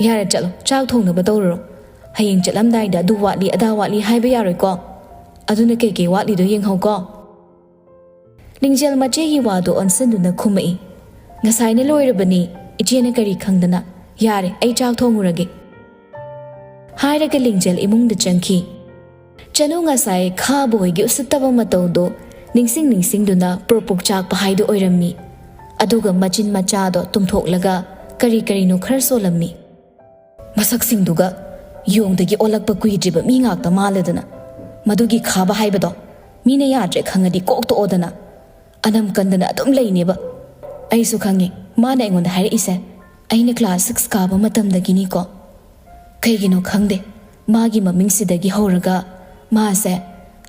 ꯌꯥꯔꯦ, ꯆꯠꯂꯣ, ꯆꯥꯛ ꯊꯣꯡꯅꯕ ꯇꯧꯔꯨꯔꯣ꯫ ꯍꯌꯦꯡ ꯆꯠꯂꯝꯗꯥꯏꯗ ꯑꯗꯨ ꯋꯥꯠꯂꯤ ꯑꯗꯥ ꯋꯥꯠꯂꯤ ꯍꯥꯏꯕ ꯌꯥꯔꯣꯏꯀꯣ꯫ ꯑꯗꯨꯅ ꯀꯩꯀꯩ ꯋꯥꯠꯂꯤꯗꯣ ꯌꯦꯡꯍꯧꯀꯣ"꯫ ꯂꯤꯡꯖꯦꯜ ꯃꯆꯦꯒꯤ ꯋꯥꯗꯨ ꯑꯣꯟꯁꯤꯟꯗꯨꯅ ꯈꯨꯝꯃꯛꯏ, "ꯉꯁꯥꯏꯅ ꯂꯣꯏꯔꯕꯅꯤ, ꯏꯆꯦꯅ ꯀꯔꯤ ꯈꯪꯗꯅ꯫ ꯌꯥꯔꯦ, ꯑꯩ ꯆꯥꯛ ꯊꯣꯡꯉꯨꯔꯒꯦ"꯫ ꯍꯥꯏꯔꯒ ꯂꯤꯡꯖꯦꯜ ꯏꯃꯨꯡꯗ ꯆꯪꯈꯤ꯫ ꯆꯅꯨ ꯉꯁꯥꯏ ꯈꯥꯕ ꯍꯣꯏꯒꯤ ꯎꯁꯤꯠꯇꯕ ꯃꯇꯧꯗꯣ ꯅꯤꯡꯁꯤꯡ ꯅꯤꯡꯁꯤꯡꯗꯨꯅ ꯄ꯭ꯔꯣꯛꯄꯣꯛ ꯆꯥꯛꯄ ꯍꯥꯏꯗꯨ ꯑꯣꯏꯔꯝꯃꯤ꯫ ꯑꯗꯨꯒ ꯃꯆꯤꯟ ꯃꯆꯥꯗꯣ ꯇꯨꯝꯊꯣꯛꯂꯒ ꯀꯔꯤ ꯀꯔꯤꯅꯣ ꯈꯔ ꯁꯣꯜꯂꯝꯃꯤ꯫ ꯃꯁꯛꯁꯤꯡꯗꯨꯒ ꯌꯣꯡꯗꯒꯤ ꯑꯣꯜꯂꯛꯄ ꯀꯨꯏꯗ꯭ꯔꯤꯕ ꯃꯤ ꯉꯥꯛꯇ ꯃꯥꯜꯂꯗꯅ꯫ ꯃꯗꯨꯒꯤ ꯈꯥꯕ ꯍꯥꯏꯕꯗꯣ ꯃꯤꯅ ꯌꯥꯗ꯭ꯔꯦ ꯈꯪꯉꯗꯤ ꯀꯣꯛ ꯇꯣꯛꯑꯣꯗꯅ꯫ ꯑꯅꯝ ꯀꯟꯗꯅ ꯑꯗꯨꯝ ꯂꯩꯅꯦꯕ꯫ ꯑꯩꯁꯨ ꯈꯪꯉꯦ ꯃꯥꯅ ꯑꯩꯉꯣꯟꯗ ꯍꯥꯏꯔꯛꯏꯁꯦ꯫ "ꯑꯩꯅ ꯀ꯭ꯂꯥꯁ ꯁꯤꯛꯁ ꯀꯥꯕ ꯃꯇꯝꯗꯒꯤꯅꯤꯀꯣ꯫ ꯀꯩꯒꯤꯅꯣ ꯈꯪꯗꯦ, ꯃꯥꯒꯤ ꯃꯃꯤꯡꯁꯤꯗꯒꯤ ꯍꯧꯔꯒ ꯃꯥꯁꯦ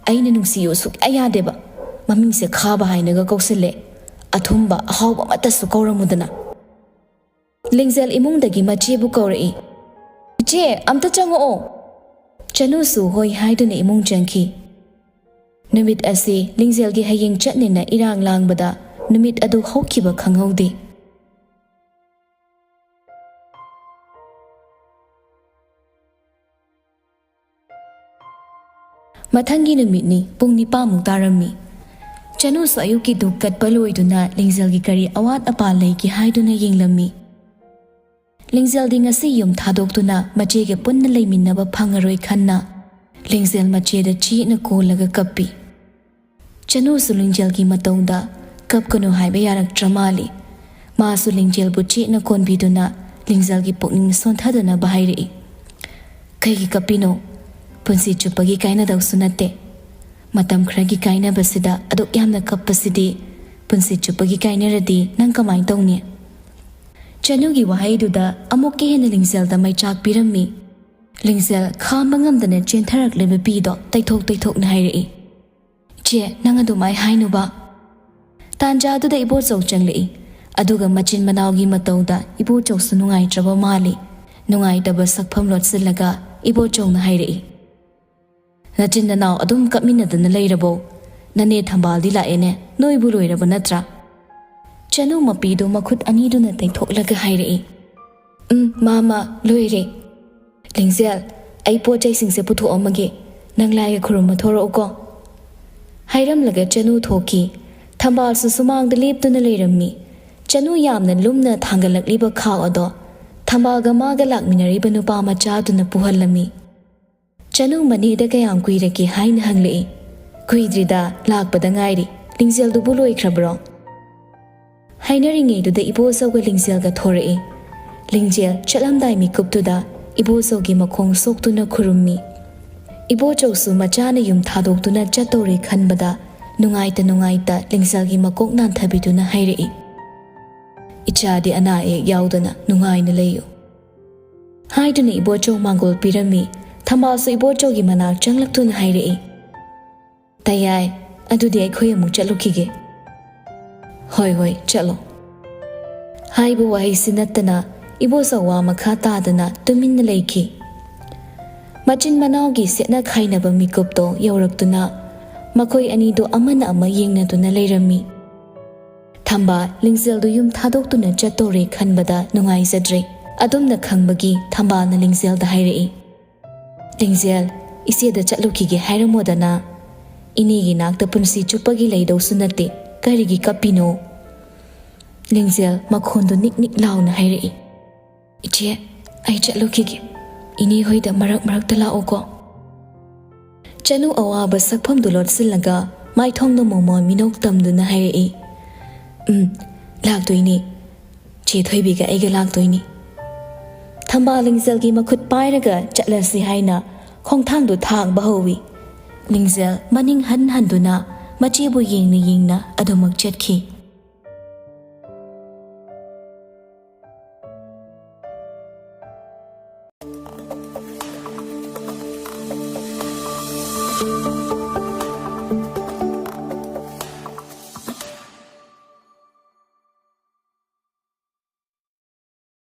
ꯑꯩꯅ ꯅꯨꯡꯁꯤꯌꯨ ꯁꯨꯛꯌꯥ ꯌꯥꯗꯦꯕ꯫ ꯃꯃꯤꯡꯁꯦ ꯈꯥꯕ ꯍꯥꯏꯅꯒ ꯀꯧꯁꯤꯜꯂꯦ꯫ ꯑꯊꯨꯝꯕ ꯑꯍꯥꯎꯕ ꯑꯃꯠꯇꯁꯨ ꯀꯧꯔꯝꯃꯨꯗꯅ꯫" ꯂꯤꯡꯖꯦꯜ ꯏꯃꯨꯡꯗꯒꯤ ꯃꯆꯦꯕꯨ ꯀꯧꯔꯛꯏ꯫ "ꯏꯆꯦ, ꯑꯝꯇ ꯆꯪꯉꯛꯑꯣ꯫" ꯆꯅꯨꯁꯨ ꯍꯣꯏ ꯍꯥꯏꯗꯨꯅ ꯏꯃꯨꯡ ꯆꯪꯈꯤ꯫ ꯅꯨꯃꯤꯠ ꯑꯁꯤ ꯂꯤꯡꯖꯦꯜꯒꯤ ꯍꯌꯦꯡ ꯆꯠꯅꯦꯅ ꯏꯔꯥꯡ ꯂꯥꯡꯕꯗ ꯅꯨꯃꯤꯠ ꯑꯗꯨ ꯍꯧꯈꯤꯕ ꯈꯪꯍꯧꯗꯦ꯫ ꯃꯊꯪꯒꯤ ꯅꯨꯃꯤꯠꯅꯤ, ꯄꯨꯡ ꯅꯤꯄꯥꯟꯃꯨꯛ ꯇꯥꯔꯝꯃꯤ꯫ ꯆꯅꯨꯁꯨ ꯑꯌꯨꯛꯀꯤ ꯙꯨꯞ ꯀꯠꯄ ꯂꯣꯏꯗꯨꯅ ꯂꯤꯡꯖꯦꯜꯒꯤ ꯀꯔꯤ ꯑꯋꯥꯠ ꯑꯄꯥ ꯂꯩꯒꯦ ꯍꯥꯏꯗꯨꯅ ꯌꯦꯡꯂꯝꯃꯤ꯫ ꯂꯤꯡꯖꯦꯜꯗꯤ ꯉꯁꯤ ꯌꯨꯝ ꯊꯥꯗꯣꯛꯇꯨꯅ ꯃꯆꯦꯒ ꯄꯨꯟꯅ ꯂꯩꯃꯤꯟꯅꯕ ꯐꯪꯉꯔꯣꯏ ꯈꯟꯅ ꯂꯤꯡꯖꯦꯜ ꯃꯆꯦꯗ ꯆꯦꯠꯅ ꯀꯣꯜꯂꯒ ꯀꯞꯄꯤ꯫ ꯆꯅꯨꯁꯨ ꯂꯤꯡꯖꯦꯜꯒꯤ ꯃꯇꯧꯗ ꯀꯞꯀꯅꯨ ꯍꯥꯏꯕ ꯌꯥꯔꯛꯇ꯭ꯔ ꯃꯥꯜꯂꯤ꯫ ꯃꯥꯁꯨ ꯂꯤꯡꯖꯦꯜꯕꯨ ꯆꯦꯠꯅ ꯀꯣꯟꯕꯤꯗꯨꯅ ꯂꯤꯡꯖꯦꯜꯒꯤ ꯄꯨꯛꯅꯤꯡ ꯁꯣꯟꯊꯗꯅꯕ ꯍꯥꯏꯔꯛꯏ꯫ "ꯀꯩꯒꯤ ꯀꯞꯄꯤꯅꯣ? ꯄꯨꯟꯁꯤ ꯆꯨꯞꯄꯒꯤ ꯀꯥꯏꯅꯗꯧꯁꯨ ꯅꯠꯇꯦ꯫ ꯃꯇꯝ ꯈꯔꯒꯤ ꯀꯥꯏꯅꯕꯁꯤꯗ ꯑꯗꯨꯛ ꯌꯥꯝꯅ ꯀꯞꯄꯁꯤꯗꯤ, ꯄꯨꯟꯁꯤ ꯆꯨꯞꯄꯒꯤ ꯀꯥꯏꯅꯔꯗꯤ ꯅꯪ ꯀꯃꯥꯏꯅ ꯇꯧꯅꯤ?" ꯆꯅꯨꯒꯤ ꯋꯥꯍꯩꯗꯨꯗ ꯑꯃꯨꯛꯀ ꯍꯦꯟꯅ ꯂꯤꯡꯖꯦꯜꯗ ꯃꯩꯆꯥꯛ ꯄꯤꯔꯝꯃꯤ꯫ ꯂꯤꯡꯖꯦꯜ ꯈꯥꯝꯕ ꯉꯝꯗꯅ ꯆꯦꯟꯊꯔꯛꯂꯤꯕ ꯄꯤꯗꯣ ꯇꯩꯊꯣꯛ ꯇꯩꯊꯣꯛꯅ ꯍꯥꯏꯔꯛꯏ꯫ "ꯆꯦ, ꯅꯪ ꯑꯗꯨꯃꯥꯏ ꯍꯥꯏꯅꯨꯕ꯫" ꯇꯥꯟꯖꯥꯗꯨꯗ ꯏꯕꯣꯆꯧ ꯆꯪꯂꯛꯏ꯫ ꯑꯗꯨꯒ ꯃꯆꯤꯟ ꯃꯅꯥꯎꯒꯤ ꯃꯇꯧꯗ ꯏꯕꯣꯆꯧꯁꯨ ꯅꯨꯡꯉꯥꯏꯇ꯭ꯔꯕ ꯃꯥꯜꯂꯤ꯫ ꯅꯨꯡꯉꯥꯏꯇꯕ ꯁꯛꯐꯝ ꯂꯣꯠꯁꯤꯜꯂꯒ ꯏꯕꯣꯆꯧꯅ ꯍꯥꯏꯔꯛꯏ, "ꯅꯆꯤꯟ ꯅꯅꯥꯎ ꯑꯗꯨꯝ ꯀꯞꯃꯤꯟꯅꯗꯅ ꯂꯩꯔꯕꯣ? ꯅꯅꯦ ꯊꯝꯕꯥꯜꯗꯤ ꯂꯥꯛꯑꯦꯅꯦ, ꯅꯣꯏꯕꯨ ꯂꯣꯏꯔꯕ ꯅꯠꯇ꯭ꯔꯥ?" ꯆꯅꯨ ꯃꯄꯤꯗꯨ ꯃꯈꯨꯠ ꯑꯅꯤꯗꯨꯅ ꯇꯩꯊꯣꯛꯂꯒ ꯍꯥꯏꯔꯛꯏ, "ꯎꯝ, ꯃꯥꯃ, ꯂꯣꯏꯔꯦ꯫ ꯂꯤꯡꯖꯦꯜ, ꯑꯩ ꯄꯣꯠ ꯆꯩꯁꯤꯡꯁꯦ ꯄꯨꯊꯣꯛꯑꯝꯃꯒꯦ, ꯅꯪ ꯂꯥꯏꯒ ꯈꯨꯔꯨꯝꯕ ꯊꯣꯔꯛꯎꯀꯣ꯫" ꯍꯥꯏꯔꯝꯂꯒ ꯆꯅꯨ ꯊꯣꯛꯈꯤ꯫ ꯊꯝꯕꯥꯜꯁꯨ ꯁꯨꯃꯥꯡꯗ ꯂꯦꯞꯇꯨꯅ ꯂꯩꯔꯝꯃꯤ꯫ ꯆꯅꯨ ꯌꯥꯝꯅ ꯂꯨꯝꯅ ꯊꯥꯡꯒꯠꯂꯛꯂꯤꯕ ꯈꯥꯎ ꯑꯗꯣ ꯊꯝꯕꯥꯜꯒ ꯃꯥꯒ ꯂꯥꯛꯃꯤꯟꯅꯔꯤꯕ ꯅꯨꯄꯥ ꯃꯆꯥꯗꯨꯅ ꯄꯨꯍꯜꯂꯝꯃꯤ꯫ "ꯆꯅꯨ, ꯃꯅꯦꯗ ꯀꯌꯥꯝ ꯀꯨꯏꯔꯒꯦ?" ꯍꯥꯏꯅ ꯍꯪꯂꯛꯏ꯫ "ꯀꯨꯏꯗ꯭ꯔꯤꯗ, ꯂꯥꯛꯄꯗ ꯉꯥꯏꯔꯤ꯫ ꯂꯤꯡꯖꯦꯜꯗꯨꯕꯨ ꯂꯣꯏꯈ꯭ꯔꯕ꯭ꯔꯣ?" ꯍꯥꯏꯅꯔꯤꯉꯩꯗꯨꯗ ꯏꯕꯣꯆꯧꯒ ꯂꯤꯡꯖꯦꯜꯒ ꯊꯣꯔꯛꯏ꯫ ꯂꯤꯡꯖꯦꯜ ꯆꯠꯂꯝꯗꯥꯏ ꯃꯤꯀꯨꯞꯇꯨꯗ ꯏꯕꯣꯆꯧꯒꯤ ꯃꯈꯣꯡ ꯁꯣꯛꯇꯨꯅ ꯈꯨꯔꯨꯝꯃꯤ꯫ ꯏꯕꯣꯆꯧꯁꯨ ꯃꯆꯥꯅ ꯌꯨꯝ ꯊꯥꯗꯣꯛꯇꯨꯅ ꯆꯠꯇꯧꯔꯦ ꯈꯟꯕꯗ ꯅꯨꯡꯉꯥꯏꯇ ꯅꯨꯡꯉꯥꯏꯇ ꯂꯤꯡꯖꯦꯜꯒꯤ ꯃꯀꯣꯛ ꯅꯥꯟꯊꯕꯤꯗꯨꯅ ꯍꯥꯏꯔꯛꯏ, "ꯏꯆꯥꯗꯤ ꯑꯅꯥ ꯑꯌꯦꯛ ꯌꯥꯎꯗꯅ ꯅꯨꯡꯉꯥꯏꯅ ꯂꯩꯌꯨ" ꯍꯥꯏꯗꯨꯅ ꯏꯕꯣꯆꯧ ꯃꯥꯡꯒꯣꯜ ꯄꯤꯔꯝꯃꯤ꯫ ꯊꯝꯕꯥꯜꯁꯨ ꯏꯕꯣꯆꯧꯒꯤ ꯃꯅꯥꯛ ꯆꯪꯂꯛꯇꯨꯅ ꯍꯥꯏꯔꯛꯏ, "ꯇꯌꯥꯏ, ꯑꯗꯨꯗꯤ ꯑꯩꯈꯣꯏ ꯑꯃꯨꯛ ꯆꯠꯂꯨꯈꯤꯒꯦ"꯫ "ꯍꯣꯏ ꯍꯣꯏ, ꯆꯠꯂꯣ" ꯍꯥꯏꯕ ꯋꯥꯍꯩꯁꯤ ꯅꯠꯇꯅ ꯏꯕꯣꯆꯧ ꯋꯥ ꯃꯈꯥ ꯇꯥꯗꯅ ꯇꯨꯃꯤꯟꯅ ꯂꯩꯈꯤ꯫ ꯃꯆꯤꯟ ꯃꯅꯥꯎꯒꯤ ꯁꯦꯠꯅ ꯈꯥꯏꯅꯕ ꯃꯤꯀꯨꯞꯇꯣ ꯌꯧꯔꯛꯇꯨꯅ ꯃꯈꯣꯏ ꯑꯅꯤꯗꯣ ꯑꯃꯅ ꯑꯃ ꯌꯦꯡꯅꯗꯨꯅ ꯂꯩꯔꯝꯃꯤ꯫ ꯊꯝꯕꯥꯜ, ꯂꯤꯡꯖꯦꯜꯗꯨ ꯌꯨꯝ ꯊꯥꯗꯣꯛꯇꯨꯅ ꯆꯠꯇꯣꯔꯦ ꯈꯟꯕꯗ ꯅꯨꯡꯉꯥꯏꯖꯗ꯭ꯔꯦ꯫ ꯑꯗꯨꯝꯅ ꯈꯪꯕꯒꯤ ꯊꯝꯕꯥꯜꯅ ꯂꯤꯡꯖꯦꯜꯗ ꯍꯥꯏꯔꯛꯏ, "ꯂꯤꯡꯖꯦꯜ, ꯏꯆꯦꯗ ꯆꯠꯂꯨꯈꯤꯒꯦ ꯍꯥꯏꯔꯝꯃꯣꯗꯅ꯫ ꯏꯅꯦꯒꯤ ꯅꯥꯛꯇ ꯄꯨꯟꯁꯤ ꯆꯨꯞꯄꯒꯤ ꯂꯩꯗꯧꯁꯨ ꯅꯠꯇꯦ, ꯀꯔꯤꯒꯤ ꯀꯞꯄꯤꯅꯣ?" ꯂꯤꯡꯖꯦꯜ ꯃꯈꯣꯟꯗꯨ ꯅꯤꯛ ꯅꯤꯛ ꯂꯥꯎꯅ ꯍꯥꯏꯔꯛꯏ, "ꯏꯆꯦ, ꯑꯩ ꯆꯠꯂꯨꯈꯤꯒꯦ꯫ ꯏꯅꯦ ꯍꯣꯏꯗ ꯃꯔꯛ ꯃꯔꯛꯇ ꯂꯥꯛꯑꯣꯀꯣ"꯫ ꯆꯅꯨ ꯑꯋꯥꯕ ꯁꯛꯐꯝꯗꯨ ꯂꯣꯠꯁꯤꯜꯂꯒ ꯃꯥꯏꯊꯣꯡꯗ ꯃꯣꯃꯣꯟ ꯃꯤꯅꯣꯛ ꯇꯝꯗꯨꯅ ꯍꯥꯏꯔꯛꯏ, "ꯎꯝ, ꯂꯥꯛꯇꯣꯏꯅꯦ꯫ ꯆꯦ ꯊꯣꯏꯕꯤꯒ ꯑꯩꯒ ꯂꯥꯛꯇꯣꯏꯅꯤ"꯫ ꯊꯝꯕꯥꯜ ꯂꯤꯡꯖꯦꯜꯒꯤ ꯃꯈꯨꯠ ꯄꯥꯏꯔꯒ ꯆꯠꯂꯁꯤ ꯍꯥꯏꯅ ꯈꯣꯡꯊꯥꯡꯗꯨ ꯊꯥꯡꯕ ꯍꯧꯏ꯫ ꯂꯤꯡꯖꯦꯜ ꯃꯅꯤꯡ ꯍꯟ ꯍꯟꯗꯨꯅ ꯃꯆꯦꯕꯨ ꯌꯦꯡꯅ ꯌꯦꯡꯅ ꯑꯗꯨꯃꯛ ꯆꯠꯈꯤ꯫